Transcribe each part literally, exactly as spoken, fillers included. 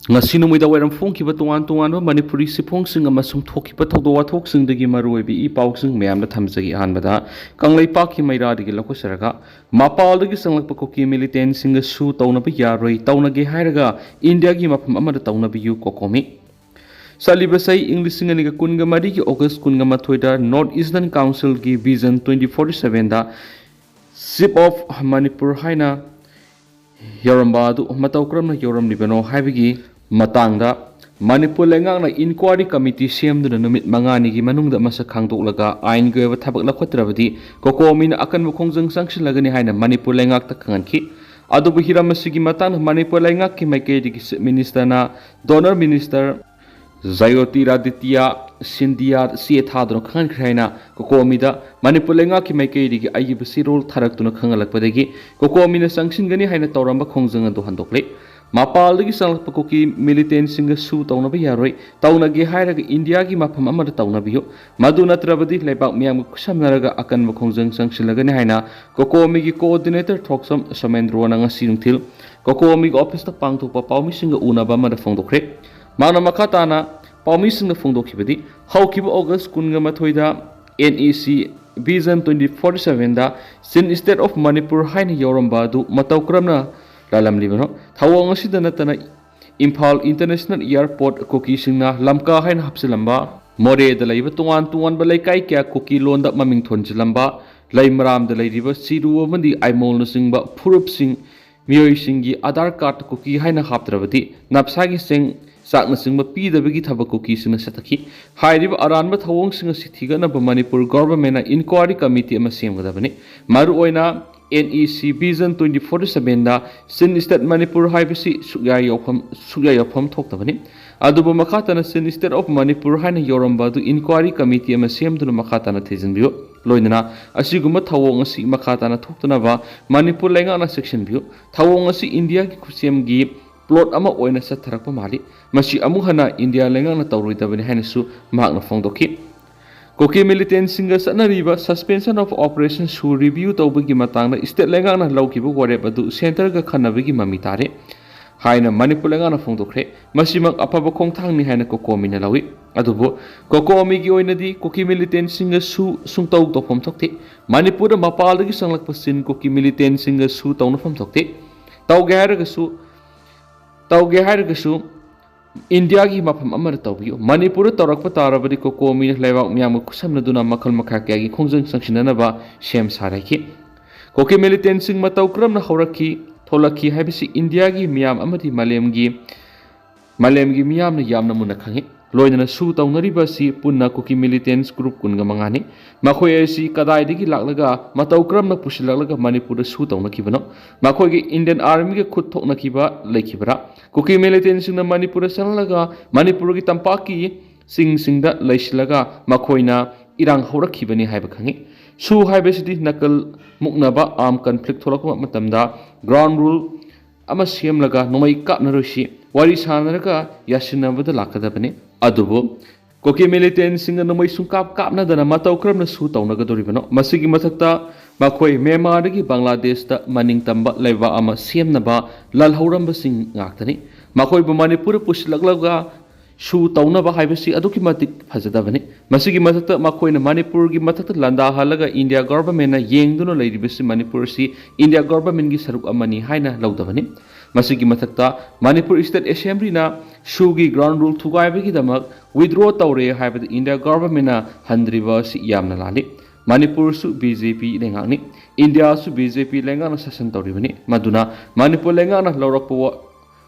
ꯉꯁꯤ ꯅꯨꯃꯤꯗꯥꯡ ꯋꯥꯏꯔꯝ ꯐꯣꯡꯈꯤꯕ ꯇꯣꯉꯥꯟ ꯇꯣꯉꯥꯟꯕ ꯃꯅꯤꯄꯨꯔꯤ ꯆꯦꯐꯣꯡꯁꯤꯡ ꯑꯃꯁꯨꯡ ꯊꯣꯛꯈꯤꯕ ꯊꯧꯗꯣꯛ ꯋꯥꯊꯣꯛꯁꯤꯡꯗꯒꯤ ꯃꯔꯨꯑꯣꯏꯕ ꯏ ꯄꯥꯎꯁꯤꯡ ꯃꯌꯥꯝꯗ ꯊꯝꯖꯒꯦ꯫ ꯑꯍꯥꯟꯕꯗ, ꯀꯪꯂꯩꯄꯥꯛꯀꯤ ꯃꯩꯔꯥꯗꯒꯤ ꯂꯧꯈꯠꯆꯔꯒ, ꯃꯄꯥꯜꯗꯒꯤ ꯆꯪꯂꯛꯄ ꯀꯨꯀꯤ ꯃꯤꯂꯤꯇꯦꯟꯁꯤꯡꯒ ꯁꯨ ꯇꯧꯅꯕ ꯌꯥꯔꯣꯏ, ꯇꯧꯅꯒꯦ ꯍꯥꯏꯔꯒ ꯏꯟꯗꯤꯌꯥꯒꯤ ꯃꯐꯝ ꯑꯃꯗ ꯇꯧꯅꯕꯤꯌꯨ, ꯀꯣꯀꯣꯃꯤ꯫ ꯆꯠꯂꯤꯕ ꯆꯍꯤ ꯏꯪ ꯂꯤꯁꯤꯡ ꯑꯅꯤꯒ ꯀꯨꯟꯒ ꯃꯔꯤꯒꯤ ꯑꯣꯒꯁ ꯀꯨꯟꯒ ꯃꯥꯊꯣꯏꯗ North Eastern Councilꯒꯤ Vision twenty forty sevenꯗ Chief of Manipur ꯍꯥꯏꯅ ꯌꯧꯔꯝꯕ ꯑꯗꯨ ꯃꯇꯧ ꯀꯔꯝꯅ ꯌꯧꯔꯝꯂꯤꯕꯅꯣ ꯍꯥꯏꯕꯒꯤ ꯃꯇꯥꯡꯗ ꯃꯅꯤꯄꯨꯔ ꯂꯩꯉꯥꯛꯅ ꯏꯟꯀ꯭ꯋꯥꯔꯤ ꯀꯃꯤꯇꯤ ꯁꯦꯝꯗꯨꯅ ꯅꯨꯃꯤꯠ ꯃꯉꯥꯅꯤꯒꯤ ꯃꯅꯨꯡꯗ ꯃꯁꯛ ꯈꯪꯗꯣꯛꯂꯒ ꯑꯥꯏꯟꯒꯤ ꯑꯣꯏꯕ ꯊꯕꯛ ꯂꯧꯈꯠꯇ꯭ꯔꯕꯗꯤ ꯀꯣꯀꯣꯃꯤꯅ ꯑꯀꯟꯕ ꯈꯣꯡꯖꯪ ꯆꯪꯁꯤꯜꯂꯒꯅꯤ ꯍꯥꯏꯅ ꯃꯅꯤꯄꯨꯔ ꯂꯩꯉꯥꯛꯇ ꯈꯪꯍꯟꯈꯤ꯫ ꯑꯗꯨꯕꯨ ꯍꯤꯔꯝ ꯑꯁꯤꯒꯤ ꯃꯇꯥꯡꯗ ꯃꯅꯤꯄꯨꯔ ꯂꯩꯉꯥꯛꯀꯤ ꯃꯥꯏꯀꯩꯗꯒꯤ Chief Ministerꯅ Donor Minister ꯖꯌꯣꯇꯤꯔꯥꯗꯤꯇ꯭ꯌ ꯁꯤꯟꯗꯤꯌꯥ ꯆꯦ ꯊꯥꯗꯨꯅ ꯈꯪꯍꯟꯈ꯭ꯔꯦ ꯍꯥꯏꯅ ꯀꯣꯀꯣꯃꯤꯗ ꯃꯅꯤꯄꯨꯔ ꯂꯩꯉꯥꯛꯀꯤ ꯃꯥꯏꯀꯩꯗꯒꯤ ꯑꯏꯕ ꯆꯦꯔꯣꯜ ꯊꯥꯔꯛꯇꯨꯅ ꯈꯪꯍꯜꯂꯛꯄꯗꯒꯤ ꯀꯣꯀꯣꯃꯤꯅ ꯆꯪꯁꯤꯟꯒꯅꯤ ꯍꯥꯏꯅ ꯇꯧꯔꯝꯕ ꯈꯣꯡꯖꯪ ꯑꯗꯨ ꯍꯟꯗꯣꯛꯂꯦ꯫ ꯃꯄꯥꯜꯗꯒꯤ ꯆꯪꯂꯛꯄ ꯀꯨꯀꯤ ꯃꯤꯂꯤꯇꯦꯟꯁꯤꯡꯒ ꯁꯨ ꯇꯧꯅꯕ ꯌꯥꯔꯣꯏ, ꯇꯧꯅꯒꯦ ꯍꯥꯏꯔꯒ ꯏꯟꯗꯤꯌꯥꯒꯤ ꯃꯐꯝ ꯑꯃꯗ ꯇꯧꯅꯕꯤꯌꯨ, ꯃꯗꯨ ꯅꯠꯇ꯭ꯔꯕꯗꯤ ꯂꯩꯕꯥꯛ ꯃꯤꯌꯥꯝꯒ ꯈꯨꯠꯁꯝꯅꯔꯒ ꯑꯀꯟꯕ ꯈꯣꯡꯖꯪ ꯆꯪꯁꯤꯜꯂꯒꯅꯤ ꯍꯥꯏꯅ ꯀꯣꯀꯣꯃꯤꯒꯤ coordinator ꯊꯣꯛꯁꯝ ꯁꯣꯃꯦꯟꯗ꯭ꯔꯣꯅ ꯉꯁꯤ ꯅꯨꯡꯊꯤꯜ ꯀꯣꯀꯣꯃꯤꯒꯤ ꯑꯣꯐꯤꯁꯇ ꯄꯥꯡꯊꯣꯛꯄ ꯄꯥꯎꯃꯤꯁꯤꯡꯒ ꯎꯅꯕ ꯑꯃꯗ ꯐꯣꯡꯗꯣꯛꯈ꯭ꯔꯦ꯫ ꯃꯍꯥꯛꯅ ꯃꯈꯥ ꯇꯥꯅ ꯄꯥꯎꯃꯤꯁꯤꯡꯗ ꯐꯣꯡꯗꯣꯛꯈꯤꯕꯗꯤ, ꯍꯧꯈꯤꯕ ꯑꯣꯒꯁ ꯀꯨꯟꯒ ꯃꯥꯊꯣꯏꯗ NEC Vision twenty forty sevenꯗ Chin State of Manipur ꯍꯥꯏꯅ ꯌꯥꯎꯔꯝꯕ ꯑꯗꯨ ꯃꯇꯧ ꯀꯔꯝꯅ ꯂꯥꯜꯂꯝꯂꯤꯕꯅꯣ? ꯊꯧꯑꯣꯡ ꯑꯁꯤꯗ ꯅꯠꯇꯅ ꯏꯝꯐꯥꯜ International Airport ꯀꯨꯀꯤꯁꯤꯡꯅ ꯂꯝꯀꯥ ꯍꯥꯏꯅ ꯍꯥꯞꯆꯤꯜꯂꯝꯕ, ꯃꯣꯔꯦꯗ ꯂꯩꯕ ꯇꯣꯉꯥꯟ ꯇꯣꯉꯥꯟꯕ ꯂꯩꯀꯥꯏ ꯀꯌꯥ ꯀꯨꯀꯤ ꯂꯣꯟꯗ ꯃꯃꯤꯡ ꯊꯣꯟꯖꯤꯜꯂꯝꯕ, ꯂꯩꯃꯔꯥꯝꯗ ꯂꯩꯔꯤꯕ ꯆꯤꯔꯨ ꯑꯃꯗꯤ ꯑꯥꯏꯃꯣꯜꯅꯆꯤꯡꯕ ꯐꯨꯔꯨꯞꯁꯤꯡ, ꯃꯤꯑꯣꯏꯁꯤꯡꯒꯤ ꯑꯙꯥꯔ ꯀꯥꯔꯗ ꯀꯨꯀꯤ ꯍꯥꯏꯅ ꯍꯥꯞꯇ꯭ꯔꯕꯗꯤ ꯅꯞꯁꯥꯒꯤ ꯆꯦꯡ ꯆꯥꯛꯅꯆꯤꯡꯕ ꯄꯤꯗꯕꯒꯤ ꯊꯕꯛ ꯀꯨꯀꯤꯁꯤꯡꯅ ꯆꯠꯊꯈꯤ꯫ ꯍꯥꯏꯔꯤꯕ ꯑꯔꯥꯟꯕ ꯊꯧꯑꯣꯡꯁꯤꯡ ꯑꯁꯤ ꯊꯤꯒꯠꯅꯕ ꯃꯅꯤꯄꯨꯔ ꯒꯣꯚꯔꯟꯃꯦꯟꯠꯅ ꯏꯟꯀ꯭ꯋꯥꯔꯤ ꯀꯃꯤꯇꯤ ꯑꯃ ꯁꯦꯝꯒꯗꯕꯅꯤ꯫ ꯃꯔꯨꯑꯣꯏꯅ NEC Vision twenty forty sevenꯗ Chin State Manipur ꯍꯥꯏꯕꯁꯤ ꯁꯨꯛꯌꯥ ꯌꯥꯎꯐꯝ, ꯁꯨꯛꯌꯥ ꯌꯥꯎꯐꯝ ꯊꯣꯛꯇꯕꯅꯤ꯫ ꯑꯗꯨꯕꯨ ꯃꯈꯥ ꯇꯥꯅ Chin State of Manipur ꯍꯥꯏꯅ ꯌꯥꯎꯔꯝꯕ ꯑꯗꯨ ꯏꯟꯀ꯭ꯋꯥꯔꯤ ꯀꯃꯤꯇꯤ ꯑꯃ ꯁꯦꯝꯗꯨꯅ ꯃꯈꯥ ꯇꯥꯅ ꯊꯤꯖꯤꯟꯕꯤꯌꯨ꯫ ꯂꯣꯏꯅꯅ ꯑꯁꯤꯒꯨꯝꯕ ꯊꯧꯑꯣꯡ ꯑꯁꯤ ꯃꯈꯥ ꯇꯥꯅ ꯊꯣꯛꯇꯅꯕ ꯃꯅꯤꯄꯨꯔ ꯂꯩꯉꯥꯛꯅ ꯆꯦꯛꯁꯤꯟꯕꯤꯌꯨ꯫ ꯊꯧꯑꯣꯡ ꯑꯁꯤ ꯏꯟꯗꯤꯌꯥꯒꯤ ꯈꯨꯠꯁꯦꯝꯒꯤ plot ꯑꯃ ꯑꯣꯏꯅ ꯆꯠꯊꯔꯛꯄ ꯃꯥꯜꯂꯤ꯫ ꯃꯁꯤ ꯑꯃꯨꯛ ꯍꯟꯅ ꯏꯟꯗꯤꯌꯥ ꯂꯩꯉꯥꯛꯅ ꯇꯧꯔꯣꯏꯗꯕꯅꯤ ꯍꯥꯏꯅꯁꯨ ꯃꯍꯥꯛꯅ ꯐꯣꯡꯗꯣꯛꯈꯤ꯫ ꯀꯨꯀꯤ ꯃꯤꯂꯤꯇꯦꯟꯁꯤꯡꯒ ꯆꯠꯅꯔꯤꯕ Suspension of Operation ꯁꯨ review ꯇꯧꯕꯒꯤ ꯃꯇꯥꯡꯗ state ꯂꯩꯉꯥꯛꯅ ꯂꯧꯈꯤꯕ ꯋꯥꯔꯦꯞ ꯑꯗꯨ centreꯒ ꯈꯟꯅꯕꯒꯤ ꯃꯃꯤ ꯇꯥꯔꯦ꯫ ꯍꯥꯏꯅ ꯃꯅꯤꯄꯨꯔ ꯂꯩꯉꯥꯛꯅ ꯐꯣꯡꯗꯣꯛꯈ꯭ꯔꯦ꯫ ꯃꯁꯤꯃꯛ ꯑꯐꯕ ꯈꯣꯡꯊꯥꯡꯅꯤ ꯍꯥꯏꯅ ꯀꯣꯀꯣꯃꯤꯅ ꯂꯧꯏ꯫ ꯑꯗꯨꯕꯨ ꯀꯣꯀꯣꯃꯤꯒꯤ ꯑꯣꯏꯅꯗꯤ ꯀꯨꯀꯤ ꯃꯤꯂꯤꯇꯦꯟꯁꯤꯡꯒ ꯁꯨ ꯁꯨꯡꯇꯧ ꯇꯧꯐꯝ ꯊꯣꯛꯇꯦ꯫ ꯃꯅꯤꯄꯨꯔꯗ ꯃꯄꯥꯜꯗꯒꯤ ꯆꯪꯂꯛꯄ ꯆꯤꯟ ꯀꯨꯀꯤ ꯃꯤꯂꯤꯇꯦꯟꯁꯤꯡꯒ ꯁꯨ ꯇꯧꯅꯐꯝ ꯊꯣꯛꯇꯦ꯫ ꯇꯧꯒꯦ ꯍꯥꯏꯔꯒꯁꯨ ꯇꯧꯒꯦ ꯍꯥꯏꯔꯒꯁꯨ ꯏꯟꯗꯤꯌꯥꯒꯤ ꯃꯐꯝ ꯑꯃꯗ ꯇꯧꯕꯤꯌꯨ꯫ ꯃꯅꯤꯄꯨꯔꯗ ꯇꯧꯔꯛꯄ ꯇꯥꯔꯕꯗꯤ ꯀꯣꯀꯣꯃꯤꯅ ꯂꯩꯕꯥꯛ ꯃꯤꯌꯥꯝꯒ ꯈꯨꯠꯁꯝꯅꯗꯨꯅ ꯃꯈꯜ ꯃꯈꯥ ꯀꯌꯥꯒꯤ ꯈꯣꯡꯖꯪ ꯆꯪꯁꯤꯟꯅꯅꯕ ꯁꯦꯝ ꯁꯥꯔꯛꯈꯤ꯫ ꯀꯨꯀꯤ ꯃꯤꯂꯤꯇꯦꯟꯁꯤꯡ ꯃꯇꯧ ꯀꯔꯝꯅ ꯍꯧꯔꯛꯈꯤ, ꯊꯣꯛꯂꯛꯈꯤ ꯍꯥꯏꯕꯁꯤ ꯏꯟꯗꯤꯌꯥꯒꯤ ꯃꯤꯌꯥꯝ ꯑꯃꯗꯤ ꯃꯥꯂꯦꯝꯒꯤ ꯃꯥꯂꯦꯝꯒꯤ ꯃꯤꯌꯥꯝꯅ ꯌꯥꯝꯅ ꯃꯨꯟꯅ ꯈꯪꯏ꯫ ꯂꯣꯏꯅꯅ ꯁꯨ ꯇꯧꯅꯔꯤꯕ ꯑꯁꯤ ꯄꯨꯟꯅ ꯀꯨꯀꯤ ꯃꯤꯂꯤꯇꯦꯟꯁ ꯒ꯭ꯔꯨꯞ ꯀꯨꯟꯒ ꯃꯉꯥꯅꯤ꯫ ꯃꯈꯣꯏ ꯑꯁꯤ ꯀꯗꯥꯏꯗꯒꯤ ꯂꯥꯛꯂꯒ ꯃꯇꯧ ꯀꯔꯝꯅ ꯄꯨꯁꯤꯜꯂꯛꯂꯒ ꯃꯅꯤꯄꯨꯔꯗ ꯁꯨ ꯇꯧꯅꯈꯤꯕꯅꯣ? ꯃꯈꯣꯏꯒꯤ ꯏꯟꯗꯤꯌꯟ ꯑꯥꯔꯃꯤꯒ ꯈꯨꯠ ꯊꯣꯛꯅꯈꯤꯕ ꯂꯩꯈꯤꯕ꯭ꯔꯥ? ꯀꯨꯀꯤ ꯃꯤꯂꯤꯇꯦꯟꯁꯤꯡꯅ ꯃꯅꯤꯄꯨꯔꯗ ꯆꯪꯂꯒ ꯃꯅꯤꯄꯨꯔꯒꯤ ꯇꯝꯄꯥꯛꯀꯤ ꯆꯤꯡꯁꯤꯡꯗ ꯂꯩꯁꯤꯜꯂꯒ ꯃꯈꯣꯏꯅ ꯏꯔꯥꯡ ꯍꯧꯔꯛꯈꯤꯕꯅꯤ ꯍꯥꯏꯕ ꯈꯪꯏ꯫ ꯁꯨ ꯍꯥꯏꯕꯁꯤꯗꯤ ꯅꯀꯜ ꯃꯨꯛꯅꯕ, ꯑꯥꯔꯝ ꯀꯟꯐ꯭ꯂꯤꯛ ꯊꯣꯛꯂꯛꯄ ꯃꯇꯝꯗ ꯒ꯭ꯔꯥꯎꯟ ꯔꯨꯜ ꯑꯃ ꯁꯦꯝꯂꯒ ꯅꯣꯡꯃꯩ ꯀꯥꯞꯅꯔꯣꯏꯁꯤ ꯋꯥꯔꯤ ꯁꯥꯟꯅꯔꯒ ꯌꯥꯁꯤꯟꯅꯕꯗ ꯂꯥꯛꯀꯗꯕꯅꯤ꯫ ꯑꯗꯨꯕꯨ ꯀꯨꯀꯤ ꯃꯤꯂꯤꯇꯦꯟꯁꯤꯡꯅ ꯅꯣꯡꯃꯩ ꯁꯨꯡꯀꯥꯞ ꯀꯥꯞꯅꯗꯅ ꯃꯇꯧ ꯀꯔꯝꯅ ꯁꯨ ꯇꯧꯅꯒꯗꯧꯔꯤꯕꯅꯣ? ꯃꯁꯤꯒꯤ ꯃꯊꯛꯇ ꯃꯈꯣꯏ ꯃ꯭ꯌꯥꯟꯃꯥꯔꯗꯒꯤ ꯕꯪꯒ꯭ꯂꯥꯗꯦꯁꯇ ꯃꯅꯤꯡ ꯇꯝꯕ ꯂꯩꯕꯥꯛ ꯑꯃ ꯁꯦꯝꯅꯕ ꯂꯥꯜꯍꯧꯔꯝꯕꯁꯤꯡ ꯉꯥꯛꯇꯅꯤ꯫ ꯃꯈꯣꯏꯕꯨ ꯃꯅꯤꯄꯨꯔꯗ ꯄꯨꯁꯤꯜꯂꯛꯂꯒ ꯁꯨ ꯇꯧꯅꯕ ꯍꯥꯏꯕꯁꯤ ꯑꯗꯨꯛꯀꯤ ꯃꯇꯤꯛ ꯐꯖꯗꯕꯅꯤ꯫ ꯃꯁꯤꯒꯤ ꯃꯊꯛꯇ ꯃꯈꯣꯏꯅ ꯃꯅꯤꯄꯨꯔꯒꯤ ꯃꯊꯛꯇ ꯂꯥꯟꯗꯥꯍꯜꯂꯒ ꯏꯟꯗꯤꯌꯥ ꯒꯣꯚꯔꯟꯃꯦꯟꯠꯅ ꯌꯦꯡꯗꯨꯅ ꯂꯩꯔꯤꯕꯁꯤ ꯃꯅꯤꯄꯨꯔ ꯑꯁꯤ ꯏꯟꯗꯤꯌꯥ ꯒꯣꯚꯔꯟꯃꯦꯟꯠꯀꯤ ꯁꯔꯨꯛ ꯑꯃꯅꯤ ꯍꯥꯏꯅ ꯂꯧꯗꯕꯅꯤ꯫ ꯃꯁꯤꯒꯤ ꯃꯊꯛꯇ ꯃꯅꯤꯄꯨꯔ ꯁ꯭ꯇꯦꯠ ꯑꯦꯁꯦꯝꯕ꯭ꯂꯤꯅ ꯁꯨꯒꯤ ꯒ꯭ꯔꯥꯎꯟ ꯔꯨꯜ ꯊꯨꯒꯥꯏꯕꯒꯤꯗꯃꯛ ꯋꯤꯗ꯭ꯔꯣ ꯇꯧꯔꯦ ꯍꯥꯏꯕꯗ ꯏꯟꯗꯤꯌꯥ ꯒꯣꯚꯔꯟꯃꯦꯟꯠꯅ ꯍꯟꯗ꯭ꯔꯤꯕ ꯑꯁꯤ ꯌꯥꯝꯅ ꯂꯥꯜꯂꯤ꯫ ꯃꯅꯤꯄꯨꯔꯁꯨ ꯕꯤ ꯖꯦ ꯄꯤ ꯂꯩꯉꯥꯛꯅꯤ꯫ ꯏꯟꯗꯤꯌꯥꯁꯨ ꯕꯤ ꯖꯦ ꯄꯤ ꯂꯩꯉꯥꯛꯅ ꯁꯥꯁꯟ ꯇꯧꯔꯤꯕꯅꯤ꯫ ꯃꯗꯨꯅ ꯃꯅꯤꯄꯨꯔ ꯂꯩꯉꯥꯛꯅ ꯂꯧꯔꯛꯄ ꯋꯥ-,